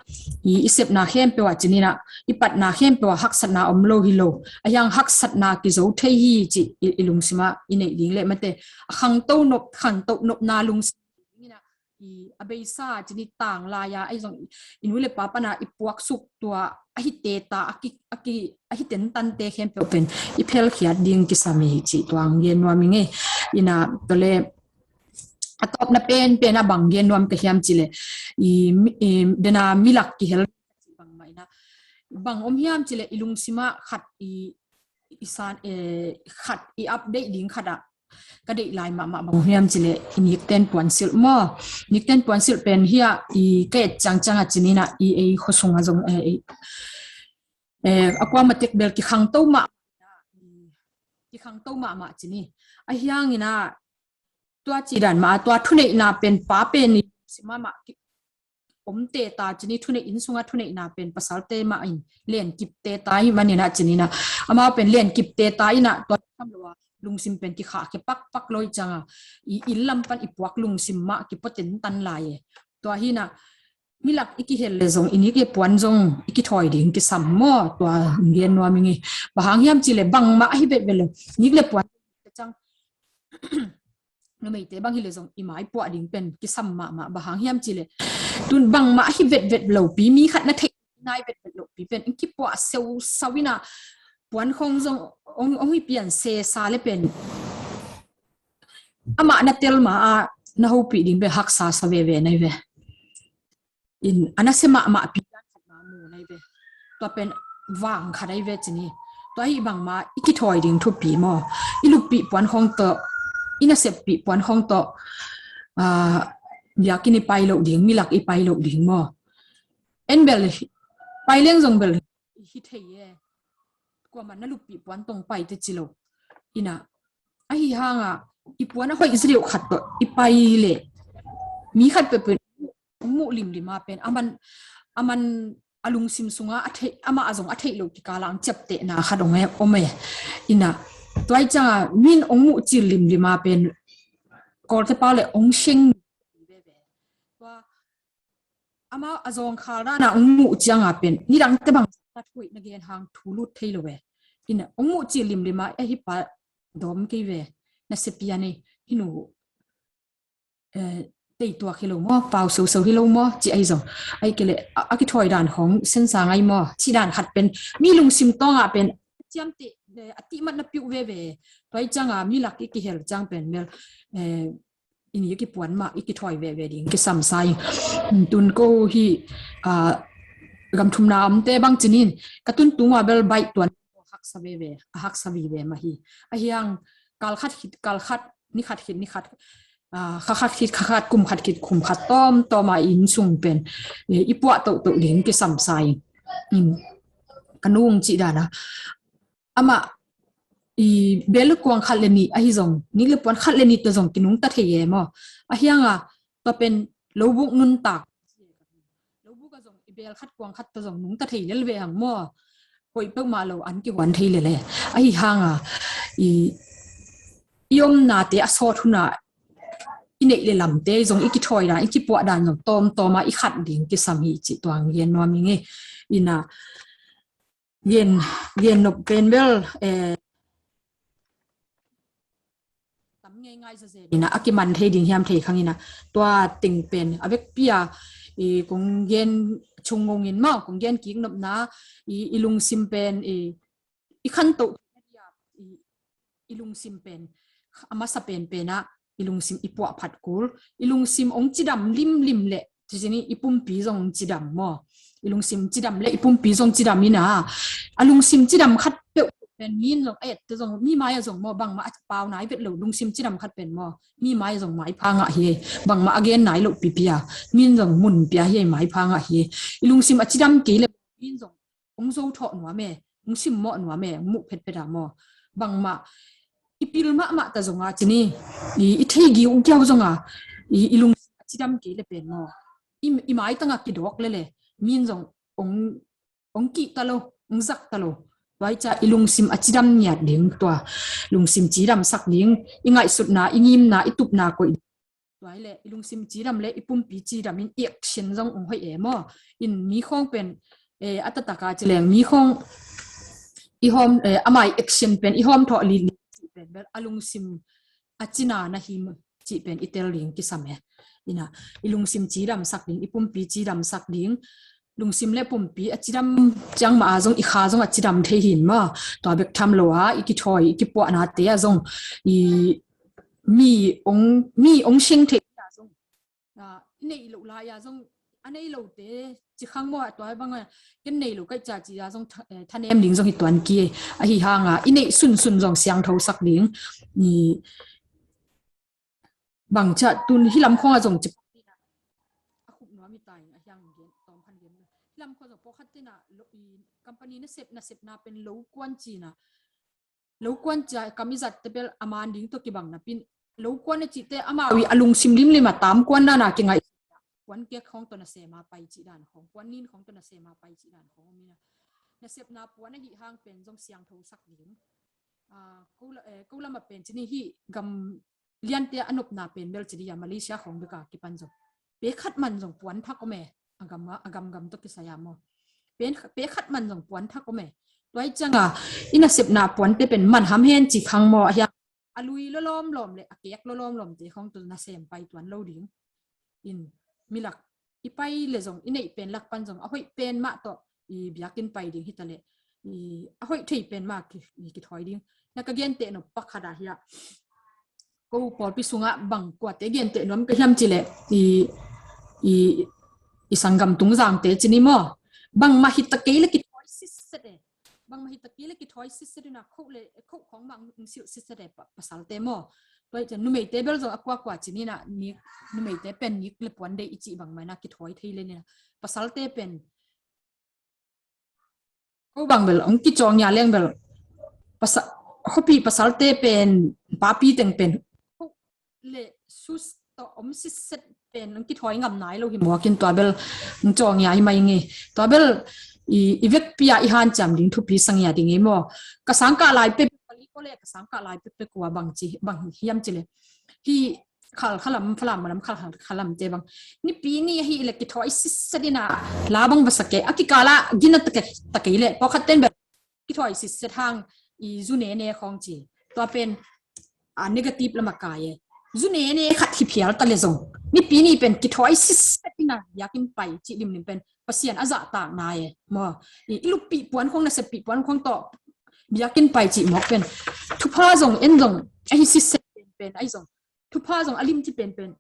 i, i sepna khempeuh ah cin ina, i patna khempeuh ah haksatna om lo hi lo. A hiang haksatna kizo thei hi ci i, i lungsima i neih ding le mate, a khangto nop, khangto nopna lungsim ina, i, a beisa cini tang lai-a, ahi zong i nu le pa pana i puaksuk tua, a hi teta, a ki, a ki, a hi tentante khempeuh pen i phelkhiat ding kisam hi ci tua ang gen nuam ing e. Ina tole a tawpna penpen a bang gen nuam ka hiam cileh, i, i, dena milak kihel bangmah ina, bang om hiam cileh i lungsima khat i, i san, eh, khat i update ding khat ah ka deih lai mahmah bang hiam cileh i nikten puansilh maw. Nikten puansilh pen hi a i ka et ciangciang a cin in a i ei khuasung a zong eh, ei, eh, a kuama tek bel kikhangto mah kikhangto mahmah cin i a hiang in a tua cidan mah tua thuneihna pen pa pen i si mahmah ki- om teta cin i thuneih inn sunga thuneihna pen pasalte mah in lenkip teta i manin a cin in a amau pen lenkip teta in a tua tham lo a lungsim pen kikhah ke pakpak lo i ciang a i inn lam pan i puak lungsim mah kipoten tan lai e. Tua hi in a milak i kihel le zong i nik le puan zong i kithawi ding kisam maw tua gen nuam i ngi. Bang hang hiam cileh bangmah ahi vetvet lo nik le puan ciang numeite bang hileh zong i mai puah ding pen kisam mahmah bang hang hiam cileh tun bangmah ahi vetvet lopi mi khat na theih nai vetvet lopi pen in kipuah seusau in a puan khong zong ong, ong i pian sesa le pen amah na tel ma a na hopih ding pen haksa sa veve nai ve. In a nasia mahmah pi dan khat na mu nai ve. Tua pen vang khat ai ve cin i tua hi bangmah i kithawi ding thupi maw i luppih puan khong tawh i nasiappih puan khong tawh biakinn i pai loh ding milak i pai loh ding maw. En bel pai leng zong bel hi thei e. Kuaman na luppih puan tong pai te ci lo in a ahi hang a i puan a hoih ziriu khat tawh i pai le mi khat peuhpeuh muh limlim a pen aman aman a lungsim sunga a theih amah a zong a theih lo kikal a ang ciaptehna khat ong e om e. In a tua i ciang a min ong muh cil limlim a pen Kawlte pau le ong seng veve tua amau a zawngkhal dan a ong muh ciang a pen nidangte bang na thuih na gen hang thu lut thei lo e. In a ong muh cil limlim a e hi pa dawm kei ve na sepia nei hi nu eh, teituak hi lo maw pau soso hi lo maw ci ai zong ai kele a kithawi dan khong sensa ngai maw ci dan khat pen mi lungsim tawng a pen ciamteh a tihmat na piuh veve. Tua i ciang a milak i kihel ciang pen mel eh, i nik i puan mah i kithawi veve ding kisam sa i tun ko hi a gamthumna omte bang cin in ka tun tung a bel baih tuan haksa veve a haksa vive mah hi. A hiang kal khat khit kal khat ni khat khit ni khat kha khat khit kha khat kum khat khit kum khat tawm tawm a inn sung pen i puah tohtoh ding kisam sa i ka nung cih dan a amah i bel kuang khat le nih ahi zong nik le puan khat le nih tawh zong kinungta thei e maw. A hiang a tua pen lobuk nuntak lobuk a zong i bel khat kuang khat tawh zong nungta thei lel ve hang maw. Hoih peuhmah lo an kihuan thei lel e. Ahi hang a i i omnate a sawt hun a i neih le lamte zong i kithawi dan i kipuah dan zong tawmtawm a i khat ding kisam hi cih tuang gen nuam i nge. In a gen gen nop pen bel eh, tam ngei ngai zazen in a a kiman thei ding hiam thei khang in a tua ting pen a vekpi a i kong gen chung ngong in maw kong gen kik nopna i i lungsim pen i i khantoh i i lungsim pen a masa penpen a i lungsim i puah phat kul i lungsim ong cidam limlim le cicini i pumpi zong cidam maw. I lungsim cidam le i pumpi zong cidam in a a lungsim cidam khat peuh pen min zong a ette zong mi mai a zong maw bangmah a pau nai vet lo lungsim cidam khat pen maw mi mai a zong mai pha ngah hi. Bangmah a gen nai lo pipi a min zong mun pia hi mai pha ngah hi. I lungsim a cidam kei le min zong ong zo thawh nuam e ong simmawh nuam e ong muh phetphet a maw. Bangmah i pil mahmah ta zonga cini i thei giugiau zonga i lungsim a cidam kei le pen maw i maitanga kidawk lele min zong ong ong kih ta lo ong zak ta lo. Tuai ca i lungsim a cidam ngiat ding tua lungsim cidamsak ding i ngaihsutna i ngimna i tupna koih tuai le i lungsim cidam le i pumpi cidam in i action zong ong hoih e maw. In mi khong pen eh, a tataka cileng mi khong i hawm eh, amai action pen i hawm thawh li li cih pen bel a lungsim a cina na hi cih pen i tel ding kisam e. Ina i lungsim cidamsak ding i pumpi cidamsak ding lungsim le pumpi a cidam ciang ma a zong i kha zong a cidam thei hin ma tua bek tham lo a i kithawi i kipuahnate a zong i mi ong mi ong sing thei a zong i neih loh lai a zong a nei lote ci khang maw a tua bang a ken nei lo kai ca ci a zong thanem ding zong hi tuan ki ahi hanga i neih sunsun zong siangthosak ding i bang ciah tun hih lam khawng a zong ci a khup nuam hi ta in a hiang gen tawm khan gen hih lam khawng zong pawlkhat tena company nasep nasepna pen lo kuan cina lo kuan cia kam i zat te bel a man ding tawh kibang napin lo kuan a cihte amau i a lungsim limlim a tam kuan dana kingaih puan kek khawng tawh nasema pai cih dan khawng puan nin khawng tawh nasema pai cih dan khawng om ina nasepna puan ahi hang pen zong siangtho sak ding. Ko lam a pen cini hih gam liante a nopna pen bel cidi a Malaysia khawng beka kipan zong pe khat man zong puan thak om e. A gam a gam gam tawh kisai a maw pe khat man zong puan thak om e. Tuai cianga i nasepna puante pen man ham hen ci khang maw a hiang a lui lawlawm lawm le a kek lawlawm lawm te khawng tu nasem pai tuan lo ding. In milak i pai le zong i neih pen lak pan zong a hoih pen mah tawh i biakinn pai ding hita le i a hoih thei pen mah ki, i kithawi ding. Na ka genteh no pakhat a hia ko pawlpi sungah bang kuate genteh nuam ka hiam ci le i i i sanggam tung zangte cini maw bang mah hita kei le kithawi sitset e. Bangmah hi takil a kithawi sitset ina khoh le khoh khawng mah ung silh sitset e pasalte maw. Tua i cian numeite bel zong a kuakua cin ina nik numeite pen nik le puan deih i cih bangmah ina kithawi thei le nina pasalte pen ko bang bel ong kicawng ia leng bel pasa khuapi pasalte pen papi teng pen khoh le sus tawh om sitset pen ang kithawi ngam nai lo hi maw kin tua bel ang cawng ia hi mai nge tua bel i vekpi a i hanciam ding thupi sang ia ding hi maw. Ka sangkah lai pek pali ko le ka sangkah lai pek pek kua bang ci bang hiam ci le hi khal khalam falam malam khal khalam te bang nipi ni hi le kithawi sitset ina la bang va sake a kikala gina takei le pawkhat ten bel kithawi sitset hang i zu nene khawng ci tua pen a negative lama kai e. Zu nene khat hi phial ta le zong nipi ni pen kithawi sitset ina biakin pai ci limlim pen Pasian a zahtakna e maw. I luppih puan khawng nasepih puan khawng tawh biakin pai ci mawk pen thupha zong en zong ahi sitset pen pen ahi zong thupha zong a limci penpen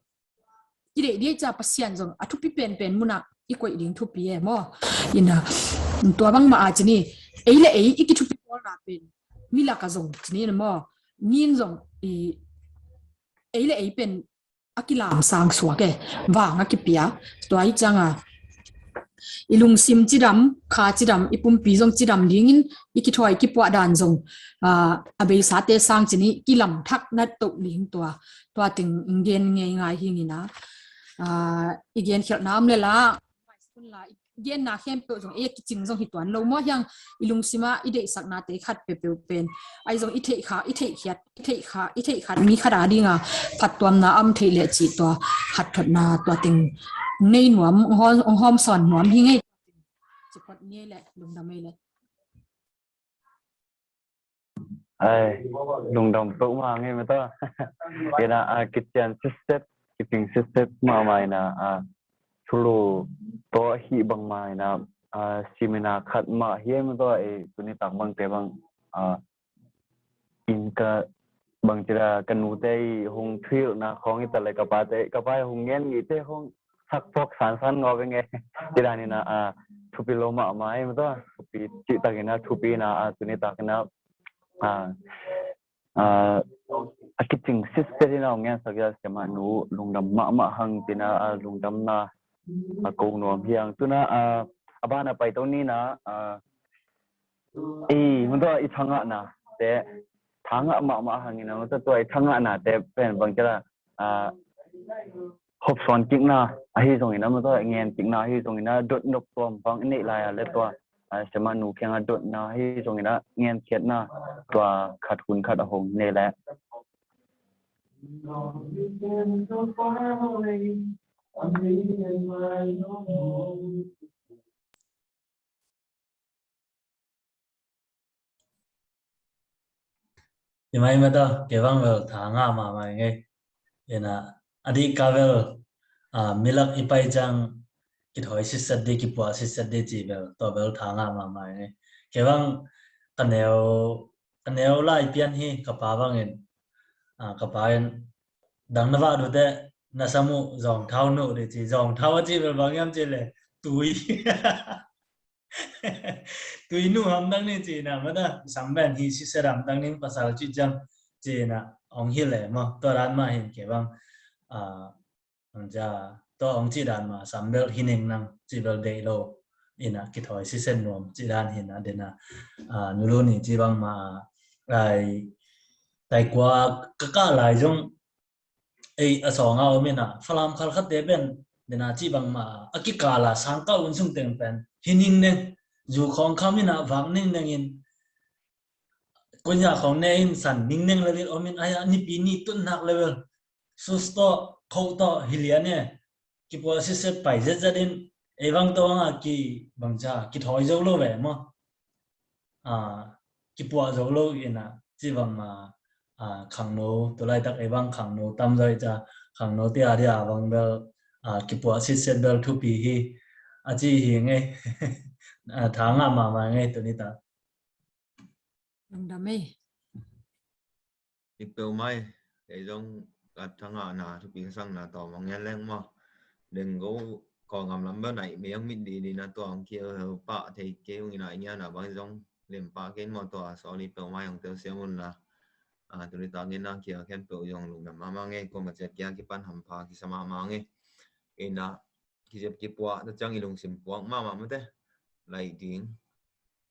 i deih diai ca Pasian zong a thupi penpen munah i koih ding thupi e maw. Ina tua bangmah a cini ei le ei i kithupi bawlna pen milak a zong cini ina maw ngin zong i ei le ei pen a kilamsang suak e vang a kipia tua i canga i lungsim cidam kha cidam i pumpi zong cidam dingin i kithawi kipuah dan zong a beisate sang cini kilam thak na toh ding tua tua ting gen ngei ngai hingina i gen khialhna om le la genna khempeuh zong e kicing zong hi tuan lo maw hiang i lungsima i deihsaknate khat peuhpeuh pen ai zong i theih kha i theih khiat i theih kha i theih khat mi khat a dinga phattuamna am theih leh cih tua khat thotna tua ting nei nuam ong hawm sawn nuam hi ngei. Cipot ngei le lungdam ei le ai lungdam peuh mah ngei mata ina a kician sitset kicing sitset mahmah ina a thulu tawh hih bangmah ina a simina khat mah hiam tawh ei tuni tak bangte bang a in ka bangcila ka nute i hong thuhilhna khawng i talai ka pate ka pa i hong ngen ngite hong sakpok sansan ngawh veng e. Tidanina a thupi lo mahmah ei mata thupi cihtakina thupina a tuni takina a a kicing sitset ina ong ngensak ia siamah nu lungdam mahmah hang tina a lungdamna a ko nuam hiang tuna a a bana paito nina a i mata i thangahna te thangah mahmah hangina mata tua i thangahna te pen bangcila a hopsawn kikna ahi zongina mata ngen kikna ahi zongina dot nop tuam pang i neih lai a le tua a sema nu kianga dotna hi zongina ngenkhiatna tua khat hun khat a hong nei le Imai mata kevang vel thanga mama nge. Ina adi ka vel a milak ipai jang kithoi sisat di kipua sisat di ci vel to vel thanga mama nge. Kevang kaneo kaneo lai pian hi kapa bangin a kapa in dang na va du te na samu zong thau nu di ci zong thau ci vel bang yam ci le tui Tuinu hamdang ni cina mata samben hi sisera hamdang ni pasal ci jam cina ong hi le mo toran ma hin ke bang a, ang ja, tua hong cih dan mah sam bel hi ning nang cih bel deih lo. Ina kithawi siset nuam cih dan hi na dena, a, nulu ni cih bang mah, ai, taikua ka kah lai zong, ei, a sawng a om ina, Falam khalkhatte pen dena cih bang mah a kikala sangkah un sung teng pen hi ning neng, zu khawng kham ina vak ning neng in, kunya khawng ne in san ning neng le lit om in, aya nipi ni tun nak level sus tawh, kho tawh hi lian e. Kipuah siset pai zetzet in, ei bang tawh anga ki bang ca kithawi zo lo ve maw? A, kipuah zo lo ina cih bang mah, a, khangno, tu laitak ei bang khangno tam zo i ca, khangno tia dia bang bel, a, kipuah siset bel thupi hi a ci hi ngei. A, tha ngah mahmah ngei tuni ta. Lungdam ei. Dik peuhmah ei, kei zong ka thangahna thupi ka sakna tawm hong ngen leng maw. Deng go Kawlgam lam beuh naih mei hong mit didi na tua hong kiel pah thei kei hong ina i ngiana bang zong lem pah kei maw tua sawli peuhmah hong tel siam un la. A, tuni tak ngenna kiel khempeuh zong lungdam mahmah ngei, kuama ciat kia kipan hampha kisa mahmah ngei. Ina kizep kipuah ta ciang i lungsim puak mahmah mate. Lai ding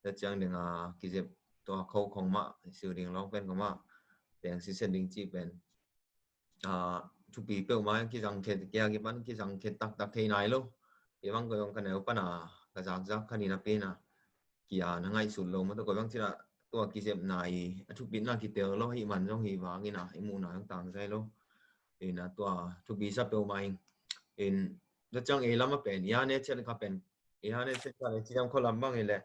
ta ciang ding a kizep tua kho khong mah, siu ding lawng pen khong mah, teng siset ding cih pen, a, thupi peuhmah kizang khet kia kipan kizang khet taktak thei nai lo. Kei bang koi bang ka neu pan a ka zakzak ka ni napi na kia na ngaihsut lo mate, koi bang cih a tua kizepna i a thupitna kitel lo hi man zong hi vang ina i muhna zong tangzai lo. Ina tua thupi sa peuhmah ing. In ta ciang ei lam a pen i a ne ciat ka pen i a ne ciat ka le ci dam kho lam bang i le.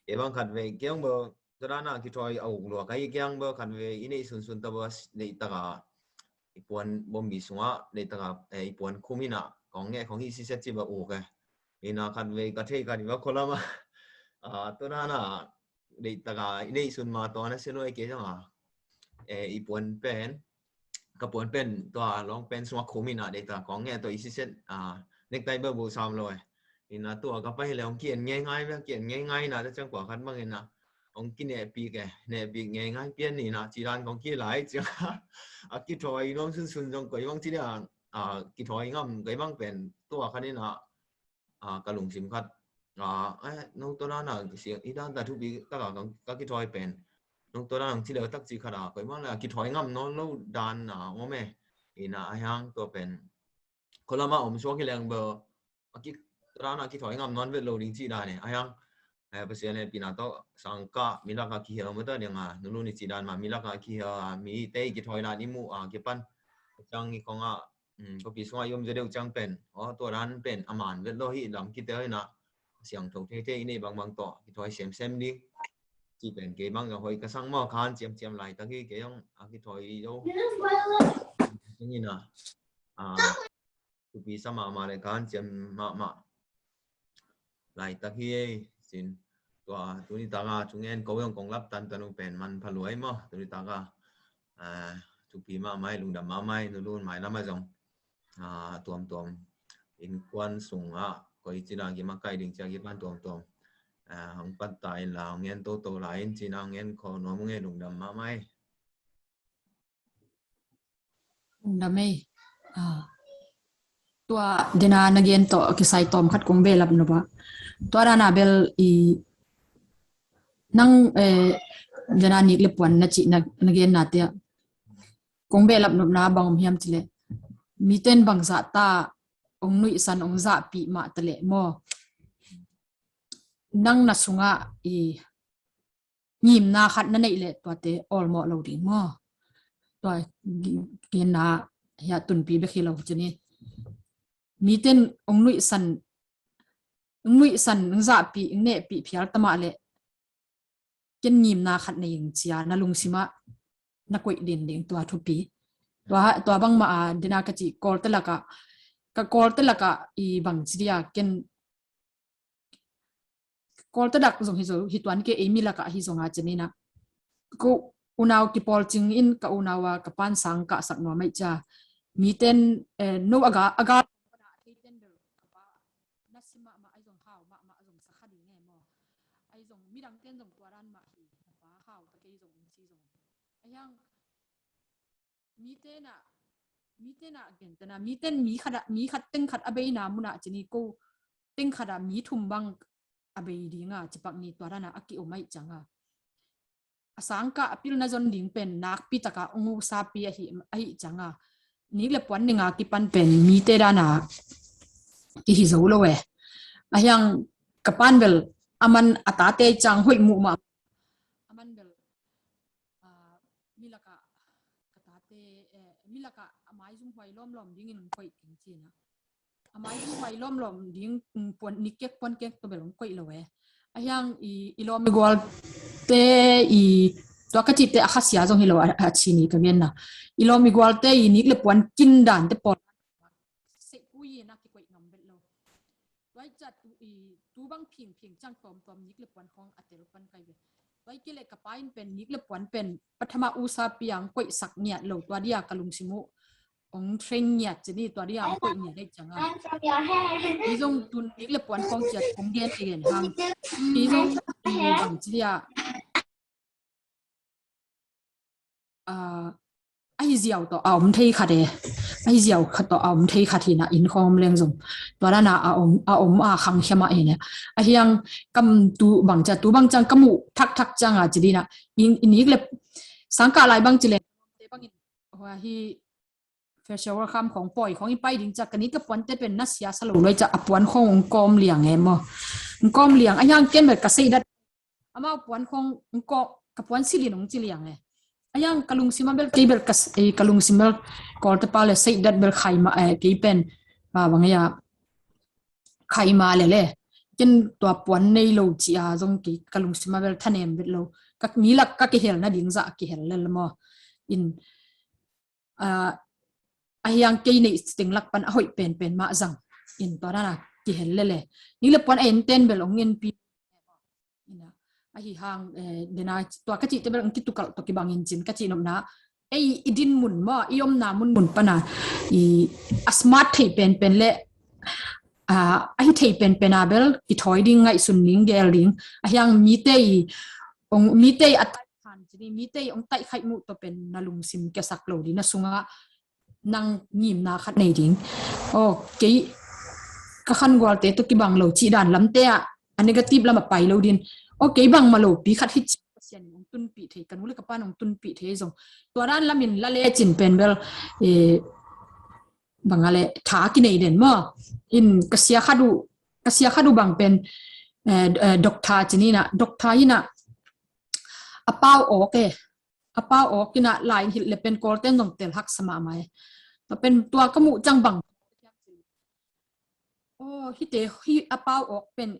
Ei bang khat vei kiang bo ta dana kithawi a uk lua ka hi kiang bo khat vei i neih sunsun ta bo, neih taka i puan bombi sunga neih taka, eh, i puan khum ina kong nge kong hi siset ci ba uk e. Ina khat vei ka thei khat i ba kho lam a, a, ta dana neih taka i neih sun ma taw na se lo e kei zong a, eh, i puan pen ka puan pen tua long pen sungah khum ina deita kong nge tua i siset, a, nektai beuh buh sam lo e. Ina tua ka pai le hong ki-en ngeingai bia, ki-en ngeingai ina ta ciang kua khat bang ina hong kinehpih ke, nehpih ngeingai pian ina ci dan kong ki lai ciang a kithawi nuam sunsun zong koi bang ci dia, a, kithawi ngam koi bang pen tua khat ina a, ka lungsim khat, a, eh, nong tua dana siang i dan ta thupi taka ka, ka kithawi pen nong tua dana hong ci leu tak ci khat a koi mang le a kithawi ngam nawn lo dan a om e. Ina a hiang tua pen kholama om suak hi leng bel a ki, tua dana kithawi ngam nawn vet lo ding ci dan e. A hiang, eh, Pasian hehpihna tawh sangkah milaka kihel mata ding a nulu ni ci dan ma milaka kihel a mite i kithawi dan i muh a kipan ciang i kong a um, kopi sungah i om zaw deuh ciang pen, aw, tua dan pen a man vet lo hi lam kite ina siangtho theithei i neih bangbang tawh kithawi semsem ding. Ci pen kei bang a hoih ka sang maw, ka hanciamciam laitak hi kei hong a kithawi zo. Ina, a, thupi sa mahmah le ka hanciam mahmah laitak hi ei. Cin tua tuni taka thungen ko zong kong lap tantan uh pen manpha luai maw. Tuni taka, ah, thupi mahmah hi, lungdam mahmah hi, nulun mailam ah zong, ah, tuamtuam innkuan sungah koi cina kimakai ding cia kipan tuamtuam, ah, hong patta in la hong ngen toto lai in cina hong ngen kho nuam uh nge, lungdam mahmah hi. Lungdam ei. Ah, tua dena na gen tawh a kisai tawm khat kong belap nop a. Tua dana bel i nang, eh, dena nik le puan na cih na, na gen na tia kong belap nopna bang om hiam cile. Miten bangzah ta ong nuihsan ong zahpih mah ta leh maw. Nang na sungah i ngimna khat na neih leh tuate awlmawh lo ding maw. Tua genna hia tunpi bek hi lo cini. Miten ong nuihsan, ong nuihsan, ong zahpih, ong nehpih phial tamah leh ken ngimna khat nei ing cia na lungsimah na koih din ding tua thupi. Tua, tua bangmah a dena ka cih Kawlte lakah, ka Kawlte lakah i bang ci dia ken Kawlte dak zong hi zo, hi tuan ke ei mi lakah hi zonga cininah. Ko unau kipawl cingin ka unau a ka pansang kahsak nuam aih cia. Miten, eh, no aga, aga na si mahmah ahi zong hau mahmah zong sa kha ding e maw. Ahi zong midang ten zong tua dan mah hi, na pa hau ta kei zong in ci zong. Ahiang mite na mite na gentena, miten mi khat a, mi khat teng khat a beina munah cini ko teng khat a mi thum bang a bei dinga cipak ni tua dana a kiom ahi cianga. A sangkah a pilna zon ding pen nakpi taka ong usapi ahi, ahi cianga. Nik le puan ninga kipan pen mite dana kihi zo lo e. Ahiang ka pan bel aman a tate ciang hoih muhmah. Aman bel, ah, milaka ka tate, eh, milaka a maizum huai lawmlawm dingin koih keng cina. A maizum huai lawmlawm ding, mm, puan, nikek puan kek to bel ong koih lo e. Ahiang i, i lawm i gualte i tua ka cihte a khasia zong hi lo a, a cini ka genna. I lawm i gualte i nik le puan kin dante pawl. Seihpui ina kikoih ngam vet lo. Tuai cia tu, i, tu bang phingphing ciang tawmtawm nik le puan khong a tel pan kai ve. Tuai kile ka pa in pen nik le puan pen pathama usa piang koihsak ngiat lo tua dia ka lungsim uh ong threng ngiat cini tua dia ong koih ngiat dek cianga. Kei zong tun nik le puan khong ciat kong gen i gen hang. Kei zong i bang ci dia. Ah, ahi ziau tawh a om thei khat e. Ahi ziau khat tawh a om thei khat hina inn khong om leng zong. Tua dana a om, a om a khang hiama hina. Ahiang kam tu bang cia, tu bang ciang ka muh thakthak cianga ci dina. In, in ik le sangkah lai bang ci le. Te bangin, hua hi Festival kham khong poi khong i pai ding cia ka nik le puante pen na sia sa lo loi cia a puan khong ong kawm liang e maw. Ong kawm liang, ahiang ken bel ka seih dat. Amau puan khong ong kawm, ka puan silin ong ci liang e. Ahiang ka lungsim a bel kei bel ka s-, eh, ka lungsim bel Kawlte pa le seih dat bel khai ma, eh, kei pen, ah, bang a khaima lele. Ken tua puan nei lo ci a zong kei ka lungsim a bel thanem vet lo. Ka mi lak ka kihel nading zah kihel lel maw. In, ah, ahiang kei neih teng lak pan a hoih penpen mah zang. In tua dana kihel lele. Nik le puan a enten bel ong ngenpi. Ina, ahi hang, eh, dena, tua ka cihte bel ong kitukalh tawh kibangin cin ka cihnopna. Ei, i din mun maw, i omna munmun pana, i, a smart thei penpen le, ah, ahi thei penpena bel kithawi ding, ngaihsun ding, gel ding. Ahiang mite i, ong, mite i a taih khan cini, mite i ong taih khaih muh tawh pen na lungsim kiasak lo ding, na sunga nang ngimna khat nei ding. Aw, kei ka khan gualte tawh kibang lo cih dan lamte ah a negative lam a pai lo din. Aw, kei bangmah lopi khat hi ci Pasian in ong tunpih thei, ka nu le ka pan ong tunpih thei zong. Tua dan lamin la lecin pen bel, eh, bang a le tha kinei den maw. In ka sia khat uh, ka sia khat uh bang pen, eh, eh, doctor cini na, doctor ina a pau awk e. A pau awk ina lai hilh le pen Kawlten zong tel haksa mahmah e. Tua pen tua ka muh ciang bang. Aw, hite, hi a pau awk pen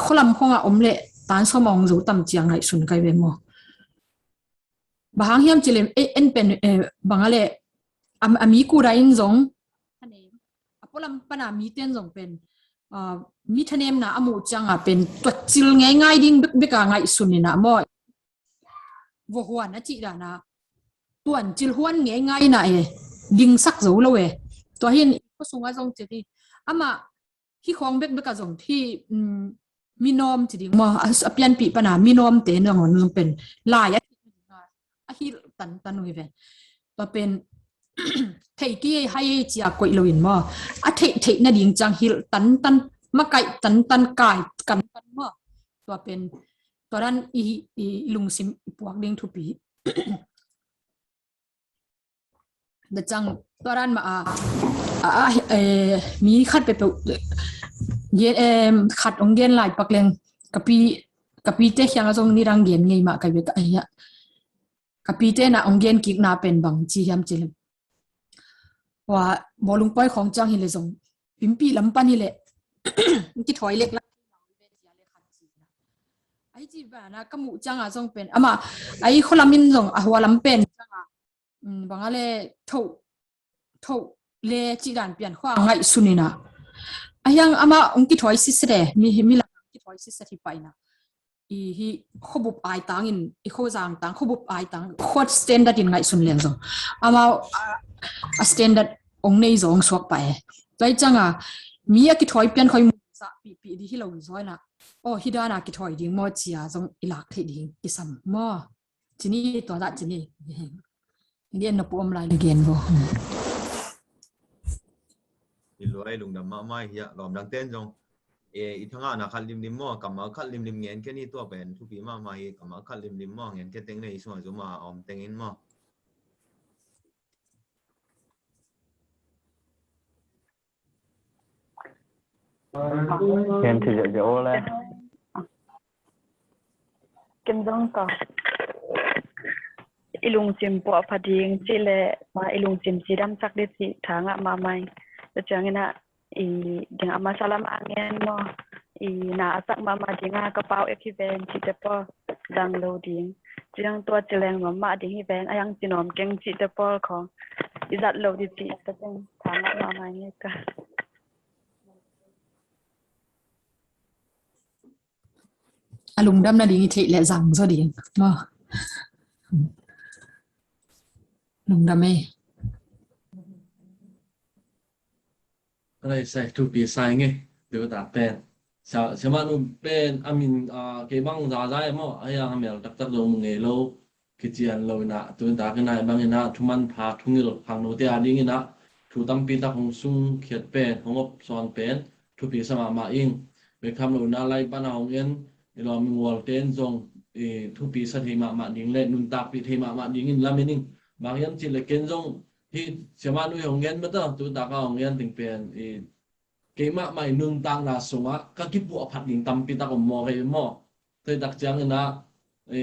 khualam khong a om le tan sawm a ong zo tam ciang ngaihsun kai ve maw. Bang hang hiam ci le, eh, en pen, eh, bang a le, a, a mi kuda in zong, a pualam pana miten zong pen, ah, mi thanemna a muh cianga pen tuat cil ngeingai ding bekbek a ngaihsun ina maw. Vua huan a cih dana tuan cil huan ngeingai na e, dingsak zo lo e. Tua hin i khuasunga zong ci hi. Amah hi khawng bekbek a zong hi, um, minawm ci ding maw, a, a pianpih pana minawmte nangawn zong pen lai a, a hilh tantan uh hi ve. Tua pen theih kei hai ei cia koih loin maw, a theih theih nading ciang hilh tantan, makaih tantan, kai tantan maw. Tua pen tua dan i, i lungsim i puak ding thupi. Tua ciang tua dan mah a, a, a, eh, mi khat peuhpeuh gen, em, khat ong gen lai pak leng ka pi, ka pite kiangah zong nidang gen ngei mah kai ve ka ahi a. Ka pite na ong gen kikna pen bang ci hiam ci lem. Hua bawlung pawi khawng ciang hi le zong pimpi lam pan hi le kithawi lek lak. Ahi ci bana ka muh cianga zong pen amah ahi khualam in zong a hua lam pen cianga, um, banga le thoh, thoh le cih dan pian khua ngaihsun ina. Ahiang amah ong kithawi siset e, mi, mi lam kithawi siset hi paina. I hi khuabup ai tangin, i khuazang tang, khuabup ai tang, khua standard in ngaihsun leng zong. Amau a, a standard ong nei zong suak pa e. Tua i cianga mi a kithawi pian khoi mu sa pihpih di hi lo zaw ina. Aw, hi dana kithawi ding maw cia zong i lak theih ding kisam maw. Cini tua dah cini. Gen na pu om lai le gen bo. I lua i lungdam mahmah hi a, lawm dang ten zong. E, i thangahna khat limlim maw, kammal khat limlim ngen kei ni, tua pen thupi mahmah hi, kammal khat limlim maw, ngen kei teng le i sungah zum a om teng in maw. Ken ti zia zia o le. Ken zong ka. I lungsim puah pha ding ci le, ma i lungsim cidamsak ding ci thangah mahmah. Tua ciangin a i ding a masa lam a ngen maw, i na a sak mahmah ding a ka pau ek hi ven cihte pawl dang lo ding. Ciang tua ci leng mahmah ding hi ven, a yang ci nuam keng cihte pawl khong i zat lo ding cihte teng thangah mahmah nge ka. A lungdam nading i theih leh zang zaw ding maw. Lungdam e. Alai sai thupi sai nge. Deu ta pen. Sa, sa ma nu pen a min, a, kei bang za za e maw. A yang a mel taktak lo mu ngei lo. Kician lo in a, tu in tak in a, bang in a, thuman pha, thungil, khangnote a ding in a, thu tampi tak hong sung khiat pen, hong op sawn pen, thupi sa mahmah ing. Bek tham lo in a, lai pan a hong en, i lawm i ngualte in zong, i thupi sa thei mahmah ding le, nuntakpih thei mahmah ding in lam in ing. Bang hiam cih le ken zong, hi, siamah nu i hong en mah ta, tu tak a hong en ding pen, i, keimah mah i nuntakna sungah ka kipuah phat ding tampi tak om maw, kei maw. Tua tak ciangin a, i,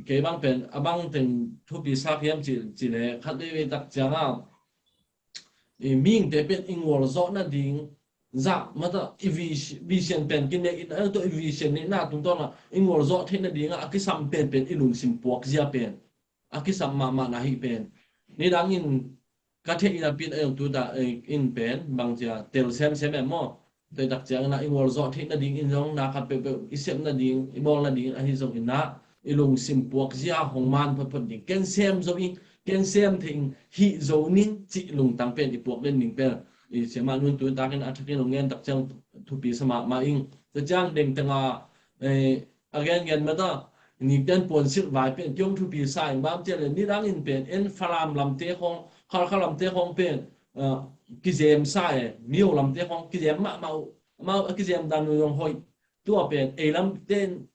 kei bang pen, a bang teng thupi sa hiam ci, ci le, khat vei vei tak ciang a, i, mihingte pen i ngualzawh nading, zah, mata, i vi-, vision pen kinei in, a, tua i vision neihna tungtawn a, i ngualzawh theih nading a, a kisam pen pen i lungsim puak zia pen. A kisam mahmah na hi pen. Nidang in ka theih in a pin a yong tu ta, eh, in pen, bang cia tel semsem em maw. Tua tak ciang in a i ngualzawh theih nading in zong na khat peuhpeuh i sep nading, i bawl nading ahi zong in a i lungsim puak zia hong man photphot ding. Ken sem zo ing, ken sem thei ing, hih zo ning cih lungtang pen i puak den ding pen. I siamah nun tu takin a thakin hong ngen tak ciang thupi sa mahmah ing. Tua ciang deng teng a, eh, a gen gen mata, nikten puansilh vai pen kiong thupi sa ing bang cia le nidang in pen en Falam lamte khong, Khalkha lamte khong pen, ah, kizem sa e, Mio lamte khong kizem mahmah uh, amau a kizem dan uh zong hoih. Tua pen ei lamten,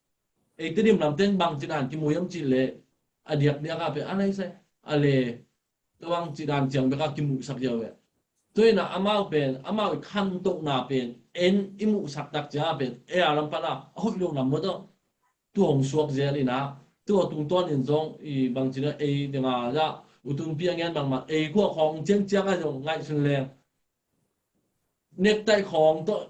ei Tedim lamten bang ci dan kimu hiam cih le a diakdiak a pen a lai sai, a le Tua bang ci dan ciang bek a kimuhsak ziau ve. Tua in a amau pen, amau i khantohna pen, en i muhsak tak ciang a pen, ei a lam pan a, a hoih lo lam maw tawh. Tua hong suak zel in a, tua tungtawn in zong, i bang ci na ei ding a, za, u tunpi a ngen bangmah, ei khua khawng ciangciang a zong ngaihsun leng. Nektaih khawng tawh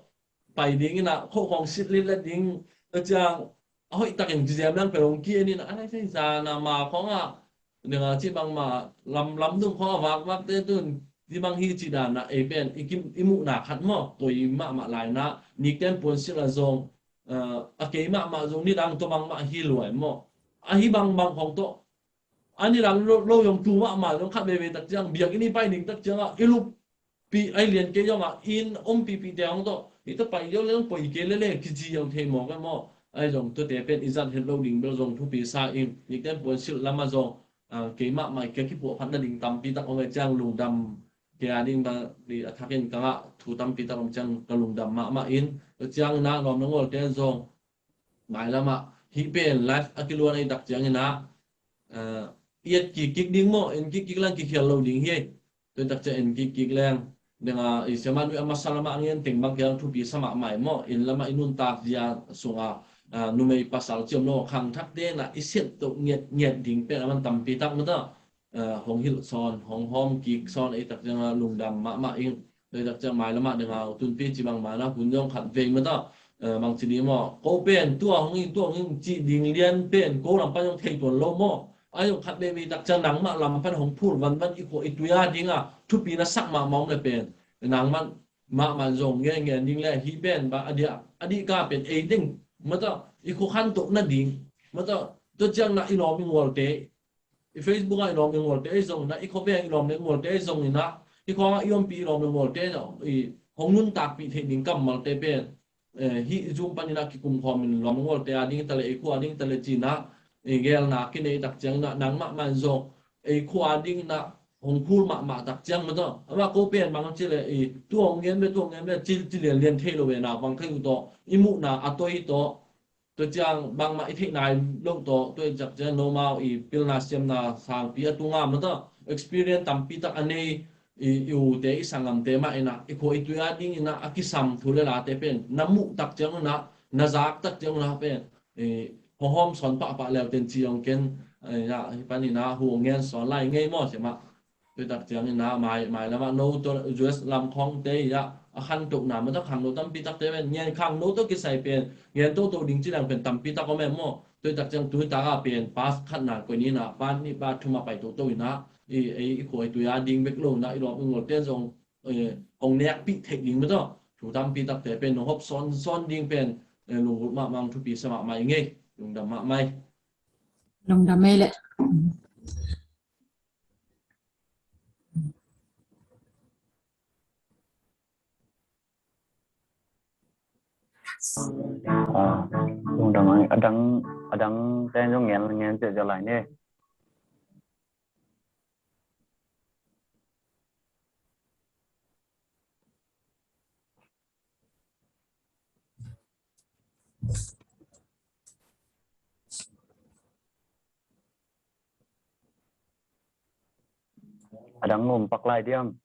pai ding in a, khoh khawng sit litlet ding, tua ciang a hoih takin kizem lang pen hong ki-en in a, a lai sai zan a ma khawng a, ding a ci bangmah, lam, lamdung khawng a vakvakte tun, ci bang hi ci dan a, ei pen, i kim, i muhna khat maw, tua i mahmah lai in a, nikten puansilh a zong, eh, a kei mahmah zong nidang tua bangmah hi luai maw. Ahi bangbang khawng tawh, a nidang lo, lo zong tu mahmah zong khat veivei tak ciang, biakinn i pai ding tak ciang a, i lup, pi ai lian kei zong a, in om pipi te hong tawh, i ta pai zong le zong poi kei le le, kici zong thei mawk e maw. Ai zong tuate pen i zat het lo ding bel zong thupi sa ing, nikten puansilh lam a zong, ah, kei mahmah i ka kipuah phat nading tampi tak om e ciang lungdam, kei a ding bang, i a thakin ka ngah thu tampi tak om ciang ka lungdam mahmah in, tua ciang in a lawm na ngualte zong, mailam ah, hih pen live a kiluan ei tak ciang in a, ah, i et kikkik ding maw, en kikkik lang kikhial lo ding hi ei. Tua tak ciang en kikkik leng. Deng a, i siamah nu a masa lam a ngen teng bang kiang thupi sa mahmah ei maw, inn lam a i nuntak zia sung a, ah, numei pasal ciam lo khangthakte in a i sep toh ngiat, ngiat ding pen a man tampi tak mata. Eh, hong hilh sawn, hong hawm kik sawn ei tak ciang a lungdam mahmah ing. Ei tak ciang mailam ah ding a u tunpi ci bangmah na hun zong khat vei mata, eh, bang ci ni maw. Ko pen tua hong ing, tua hong ing ci ding lian pen ko lam pan zong thei tuan lo maw. Ai zong khat veivei tak ciang nangmah lam pan hong phul vanvan i khua i tui a ding a thupi na sak mahmah om le pen. Nangmah mahmah zong ngen ngen ding le hi pen ba a dia, a dih ka pen ei ding mata i khua khantoh nading mata tua ciang na i lawm i ngualte i Facebook ah i lawm i ngualte ei zong in a, i khuaveng i lawm le ngualte ei zong in a, i khuaveng i ompih i lawm le ngualte ei zong, i hong nuntakpih theih ding kammalte pen, eh, hih Zoom panin a kikum khawm in lawm le ngualte a ding ta le, ei khua a ding ta le ci in a, i gelna kinei tak ciang in a, nangmah man zong, ei khua a ding in a, hong phul mahmah tak ciang mah tawh. Amah ko pen bang ci le i tu hong ngen ve, tu hong ngen ve, cil cil lian lian thei lo ve na bang thei uh tawh i muhna a toi tawh. Tua ciang bangmah i theih nai lo tawh, tua i ciak ciang nomau i pilna siamna sangpi a tunga mah tawh experience tampi tak a nei i, i ute i sanggamte mah inah i khua i tui a ding inah a kisam thu le late pen na muh tak ciang unah, na zak tak ciang unah pen i hong hawm sawn pahpah leu ten ci hong ken, eh, ya, hi pan inah hu hong ngen sawn lai ngei maw siamah. Tua tak ciang inah mai, mai lamah no tua U S lam khawngte inah a khantohna mah tawh khangno tampi takte pen ngen khangno tawh kisai pen ngen toto ding ci leng pen tampi tak om em maw. Tua tak ciang tui taka pen pass khatna koih ni inah pass nih pass thum a pai toto inah i, i, i khua i tui a ding bek lo inah i lawm i ngolten zong, eh, hong nekpih theih ding mah tawh thu tampi takte pen nong hop sawn sawn ding pen, eh, lunggulh mahmah, thupi sa mahmah i ngei. Lungdam mahmah. Lungdam ei leh. Ah, lungdam ei. A dang, a dang ten zong ngen, ngen ciah ciah lai ni. A dang um pak lai diam?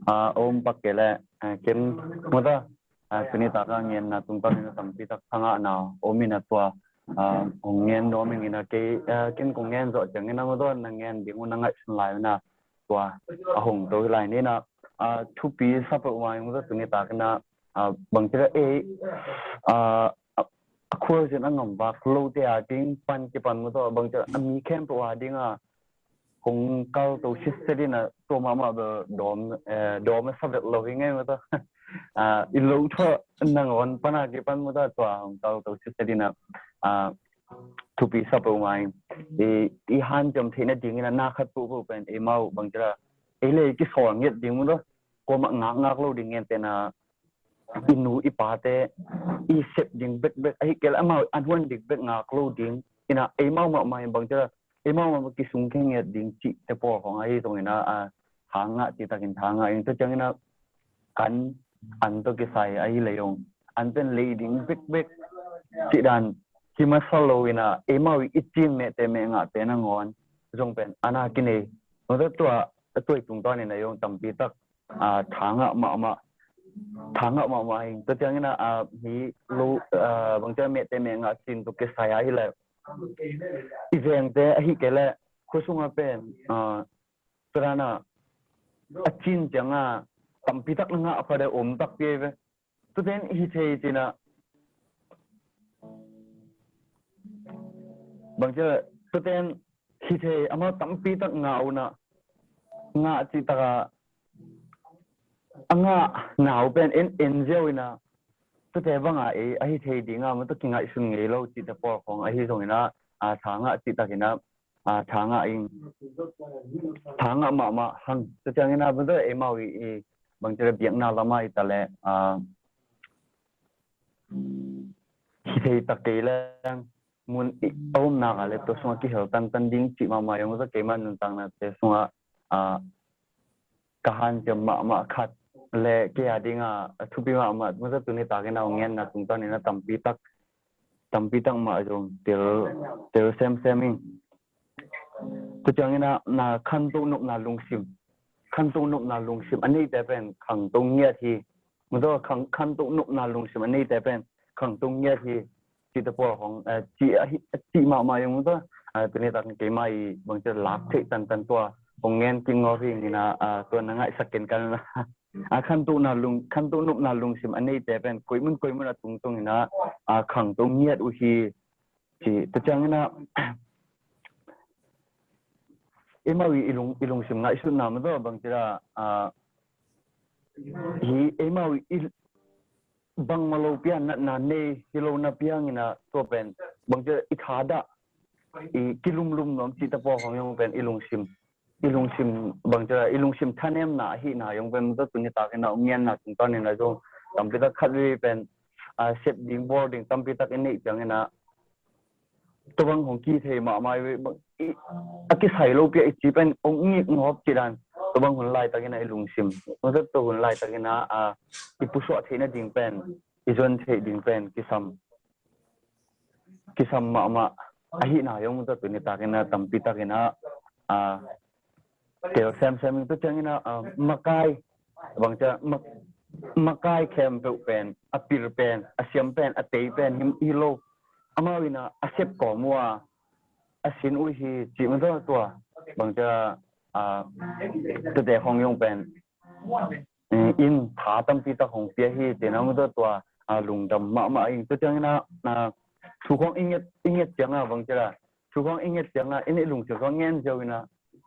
A, om pak kei leh, a, ken, mawta, a, tuni taka ngenna tungtawn in a tampi tak thangahna om in a tua, a, hong ngen nuam ing in a kei, a, ken kong ngen zawh ciangin a mawta na ngen ding uh na ngaihsun lai uh in a tua a hong to hi lai ni in a, a, thupi sa peuhmah ing mawta tuni takin a, a, bangci la ei, a, a, a khualzin a ngamvak lote a ding pan kipan mawta bangci la a mi khempeuh a ding a hong kalto sitset in a tua mahmah bel dawm, eh, dawm a sa vet lo hi ngei mawta. Ah, i lo thuah nangawn pan a kipan mawta tua hong kalto sitset in a, ah, thupi sa peuhmah ing. I, i hanciam theih nadingin a na khat peuhpeuh pen eimau bangci la ei le ei kisawl ngiat ding mawta kuamah ngakngak lo ding ngen tena i nu i pate i sep ding bekbek ahi kei leh amau an huan ding bek ngak lo ding in a eimau mahmah in bangci la eimau mahmah kisung khe ngiat ding cihte pawl khawng ahi zongin a, a, thangah cihtakin thangah ing tua ciangin a an, an tawh kisai ahi lei ong an pen lei ding bekbek cih dan hi masa lo in a eimau i cing mehte meh ngahte nangawn zong pen an a kinei. Tua, tua i tungtawn in a zong tampi tak a, thangah mahmah, thangah mahmah ing. Tua ciangin a, a, hi lo, a, bangci la mehte meh ngah cin tua kisai a hi leh i vengte ahi kei leh khua sungah pen, a, tua dan a a cin ciang a tampi tak na ngah a pha deuh om takpi ei ve. Tuate in hi thei cin a bangci la tuate in hi thei amau tampi tak ngah uh in a ngah cih tak a a ngah nau pen en en ziau in a tuate bang a ei ahi thei ding a mawta kingaihsun ngei lo cihte pawl khawng ahi zongin a, a, thangah cihtakin a, a, thangah ing thangah mahmah hang tua ciangin a mawta eimau i, i bangci la biakna lamah i ta leh, a, hi thei tak kei leng mun i a omnak a le tua sungah kihel tantan ding cih mahmah ing mawta keimah nuntaknate sungah, a, ka hanciam mahmah khat le kei a ding a, a thupi mahmah mawta tuni takin a hong ngenna tungtawn in a tampi tak, tampi tak mah zong tel, tel semsem ing. Tua ciangin a na khantoh nopna lungsim, khantoh nopna lungsim a neite pen khangto ngiat hi. Mawta khang, khantoh nopna lungsim a neite pen khangto ngiat hi. Cihte pawl khawng, eh, cih ahi, cih mahmah ing mawta, eh, tuni takin keimah i bangci la lak theih tantan tua hong ngen kik ngawh hi ing in a, eh, tua na ngaihsak ken kan a, eh, khantohna lung, khantoh nopna lungsim a neite pen koimun koimun a tungtung in a, eh, khangto ngiat uh hi. Ci, tua ciangin a eimau i, i lung, i lungsim ngaihsutna mawta bangci la, a, hi eimau i, i bangmah lo pian natna nei hi lo napi hangin a tua pen bangci la i thadah i kilumlum nuam cihte pawl khawng zong pen i lungsim, i lungsim bangci la i lungsim thanemna ahihna zong pen mawta tuni takin a hong ngenna tungtawn in a zong Tampi tak khat vei pen, a, sep ding, bawl ding tampi tak i neih ciangin ah, tua bang hong kithei mahmah i, i, a kisai lo piak i ci pen hong ngik ngawp cih dan, tua bang hun laitakin ah i lungsim, tua hun laitakin ah, a, i pusuah theih nading pen, i zon theih ding pen kisam, kisam mahmah ahihna zong tua tuni takin ah tampi takin ah, a, tel semsem in tua ciangin ah, a, makai, bangcia, ma-, makai khempeuh pen, a pil pen, a siam pen, a tei pen hi, hi lo. Amau in ah a sep kawm uh a, a sin uh hi cih mah tua, bangcia, a, tuate khong zong pen, eh, in tha tampi tak hong pia hi, cih na mah tua, a, lungdam mahmah ing. Tua ciangin ah, a, thu khong i nget, i nget ciang a, bangcia, thu khong i nget ciang a, in i lungsim khong ngen ziau in ah,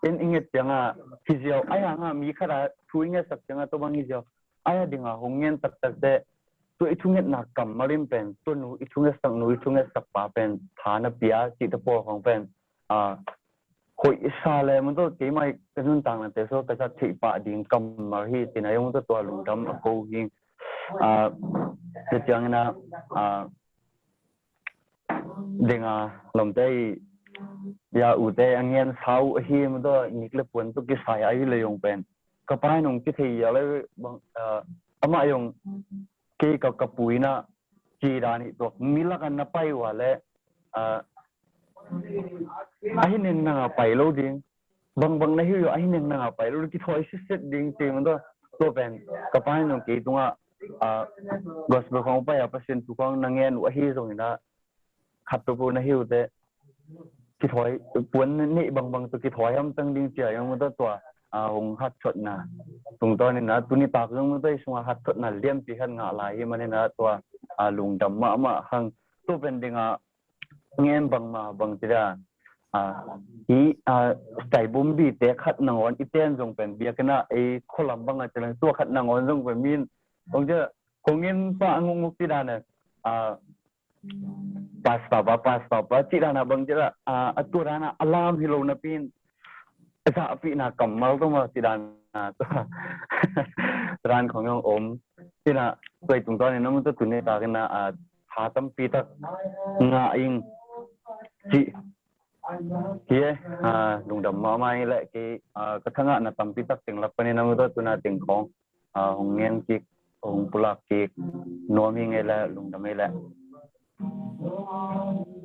in i nget ciang a, hi ziau, ahi hang a mi khat a thu i ngetsak ciang a tua bang hi ziau. Ahi a ding a hong ngen taktak teh, tua i thungetna kammal in pen, tua nu i thungetsak, nu i thungetsak pa pen, tha na pia, cih te pawl khong pen, a, hoih sa le, mah tua keimah ka nuntakna te sung ka zat theih pah ding kammal hi, cih na zong tua tua lungdam a ko hi. A, tua ciangin ah, a, ding a, lawmte i, ya ute a ngen sa uh ahi, mah tua nik le puan tua kisai ahi le zong pen, ka pa in hong kithei ya le bang, a, amah zong kei ka, ka pu in ah, ci dan hi tua, mi lak a na pai uh a le, a, ahi neng nang a pai lo ding, bangbang na hi uh a, ahi neng nang a pai lo ding, kithawi sitset ding, ci mah tua, tua pen ka pa in zong kei tungah, a, gospel khong pai a, Pasian thu khong na ngen uh ahi zongin ah, khat peuhpeuh na hi uh teh, kithawi, puan neih bangbang tawh kithawi hamtang ding ci a zong mah tua, a, hong hatsotna tungtawn in ah, tuni tak zong mah tua i sungah hatsotna lianpi khat ngah lai hi manin ah tua, a, lungdam mahmah hang. Tua pen ding a ngen bangmah bang ci dan, a, hi, a, style bumbi te khat nangawn i ten zong pen biakinn ah ei khualam bang a ci dan, tua khat nangawn zong pen min hong ci, hong ngen pah a nguknguk ci dan a, a, Pastor pa, pastor pa, cih dan a bang cih dan a, a, tua dan a, a lam hi lo napi in, a zahpihna kammal tawh mah cih dan a, tua dan khong zong om. Cih dan a, tua i tungtawn in a mah tua tuni takin a, a, tha tampi tak ngah ing cih hi e, a, lungdam mahmah ing leh kei, a, ka thangahna tampi tak teng lak panin a mah tua tuna teng khong, a, hong ngen kik, hong pulak kik nuam hi ing ei leh, lungdam ei leh.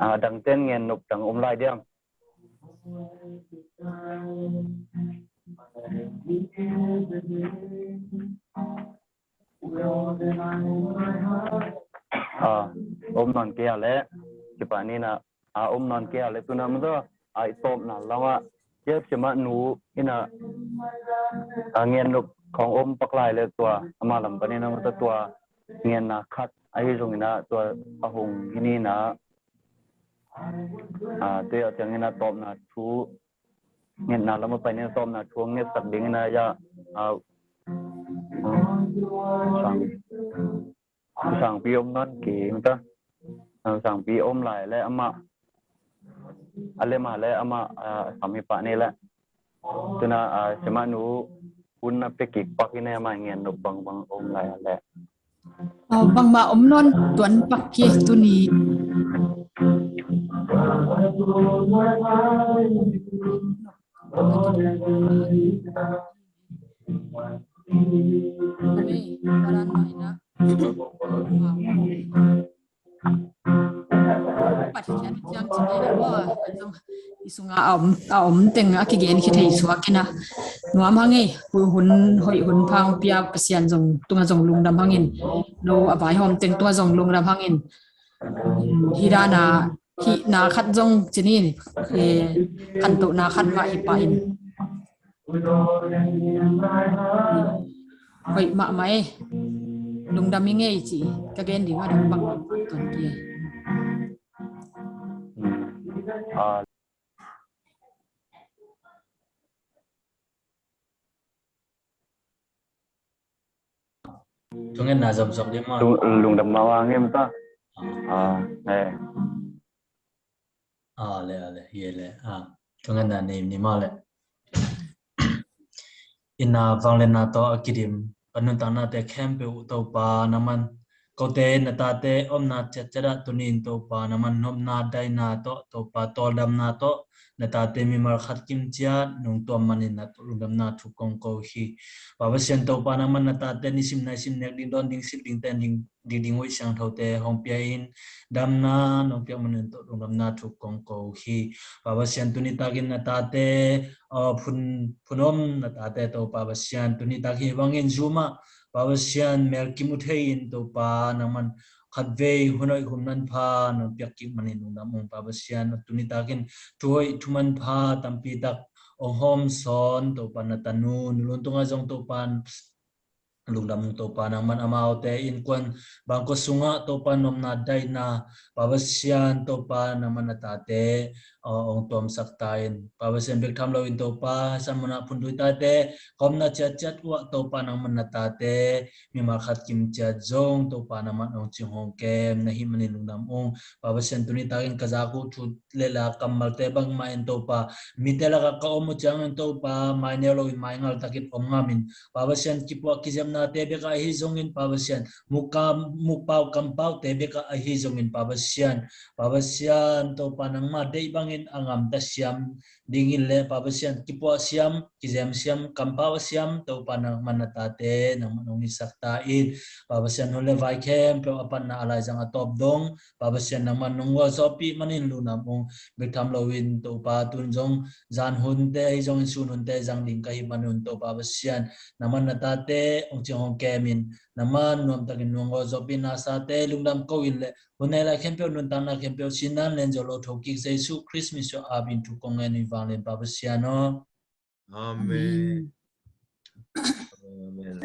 A, dangte'n ngen nop dang om lai diam? A, om nawn kei a leh, kipah ni na, a, om nawn kei a leh tuna mah tua, a, i tawpna lamah, kei a siamah nu in a, a, ngen nop khong om pak lai leh tua, amah lam panin a mah tua tua, ngenna khat ahi zongin a tua a hong hi ni na, a, tua ciangin a tawpna thu, ngetna lamah pai ni na tawpna thu hong ngetsak dingin a, ya, a, sang, sangpi om nawn kei mah ta. A, sangpi om lai leh amah, a lem a leh amah, a, sam hi pah ni leh. Tuna, a, siamah nu hun na pia kik pak in a, amah ngen nop bangbang om lai a leh. A, bangmah om nawn tuan pak hi tuni. Pathian ciang ci kei a, i sungah a om, a om teng a kigen khit thei suak in a, nuam hang ei, hun hoih hun pha hong pia Pasian zong tungah zong lungdam hangin, no a vaihawm teng tungah zong lungdam hangin, hi dan a, hihna khat zong ci ni, eh, khantohna khat mah hi pah in. Hoih mahmah ei. Lungdam ing ei ci. Ka gen ding a dang bang tuan kei. A, thungetna zom zom ding maw? Lung, lungdam mahmah ing ei mah ta. A, eh. A, le, a, le, hi e le. A, thungetna nei ni maw le. Ina vangliatna tawh a kidim ka nuntaknate khempeuh Topa nangman kote na tate omna ciatciat ah tuni in Topa nangman nopna daina tawh Topa tawldamna tawh na tate mimal khat kimciat nungtuam manin na lungdamna thu kong ko hi. Pa Pasian Topa nangman na tate nisim naisim nek ding dawn ding sik ding ten ding ding ding hoih siangthote hong pia in damna nong piak manin tawh lungdamna thu kong ko hi. Pa Pasian tuni takin na tate phun phun om na tate Topa Pasian tuni tak hi bangin Zoom ah Pa Pasian mel kimu thei in Topa nangman khatvei hun hoih hun manpha nong piak kik manin lungdam ung. Pa Pasian tuni takin thu hoih thu manpha tampi tak ong hawm sawn Topa na tanu nulun tungah zong Topa lungdam ung. Topa nangman amaute innkuan bangkua sungah Topa nopna daina Pa Pasian Topa nangman na tate ong tuamsak ta in. Pa Pasian bek tham loin Topa san munah phundui tate ka omna ciatciat uh ah Topa nangman na tate mimal khat kimciat zong Topa nangman ong cing hong kem na hih manin lungdam ung. Pa Pasian tuni takin ka zak uh thu le la kammalte bangmah in Topa mite lakah ka om uh ciangin Topa maineu loin maingal takin om ngamin Pa Pasian kipuah kizepnate bekah ahi zongin Pa Pasian mukpau kampaute bekah ahi zongin Pa Pasian Pa Pasian Topa nangma deih bangin a ngamta siam dingin le Pa Pasian kipuah siam kizem siam kampau a siam Topa nangman na tate nangman ong hisak ta in. Pa Pasian hun le vai khempeuh a patna a laizang a tawp dong Pa Pasian nangman nong gualzawhpih manin lungdam ung. Bek tham loin Topa tun zong zan hunte ahi zongin sun hunte zang ding ka hih manun Topa Pasian nangman na tate ong cing hong kemin nangman nuamtakin nong gualzawhpih na sate lungdam ko in le hun nei lai khempeuh nuntakna khempeuh sinan len zo lo thokik Jesu Khrist min suah apin thu kong ngen in vanglian Pa Pasian aw. Amen. Amen.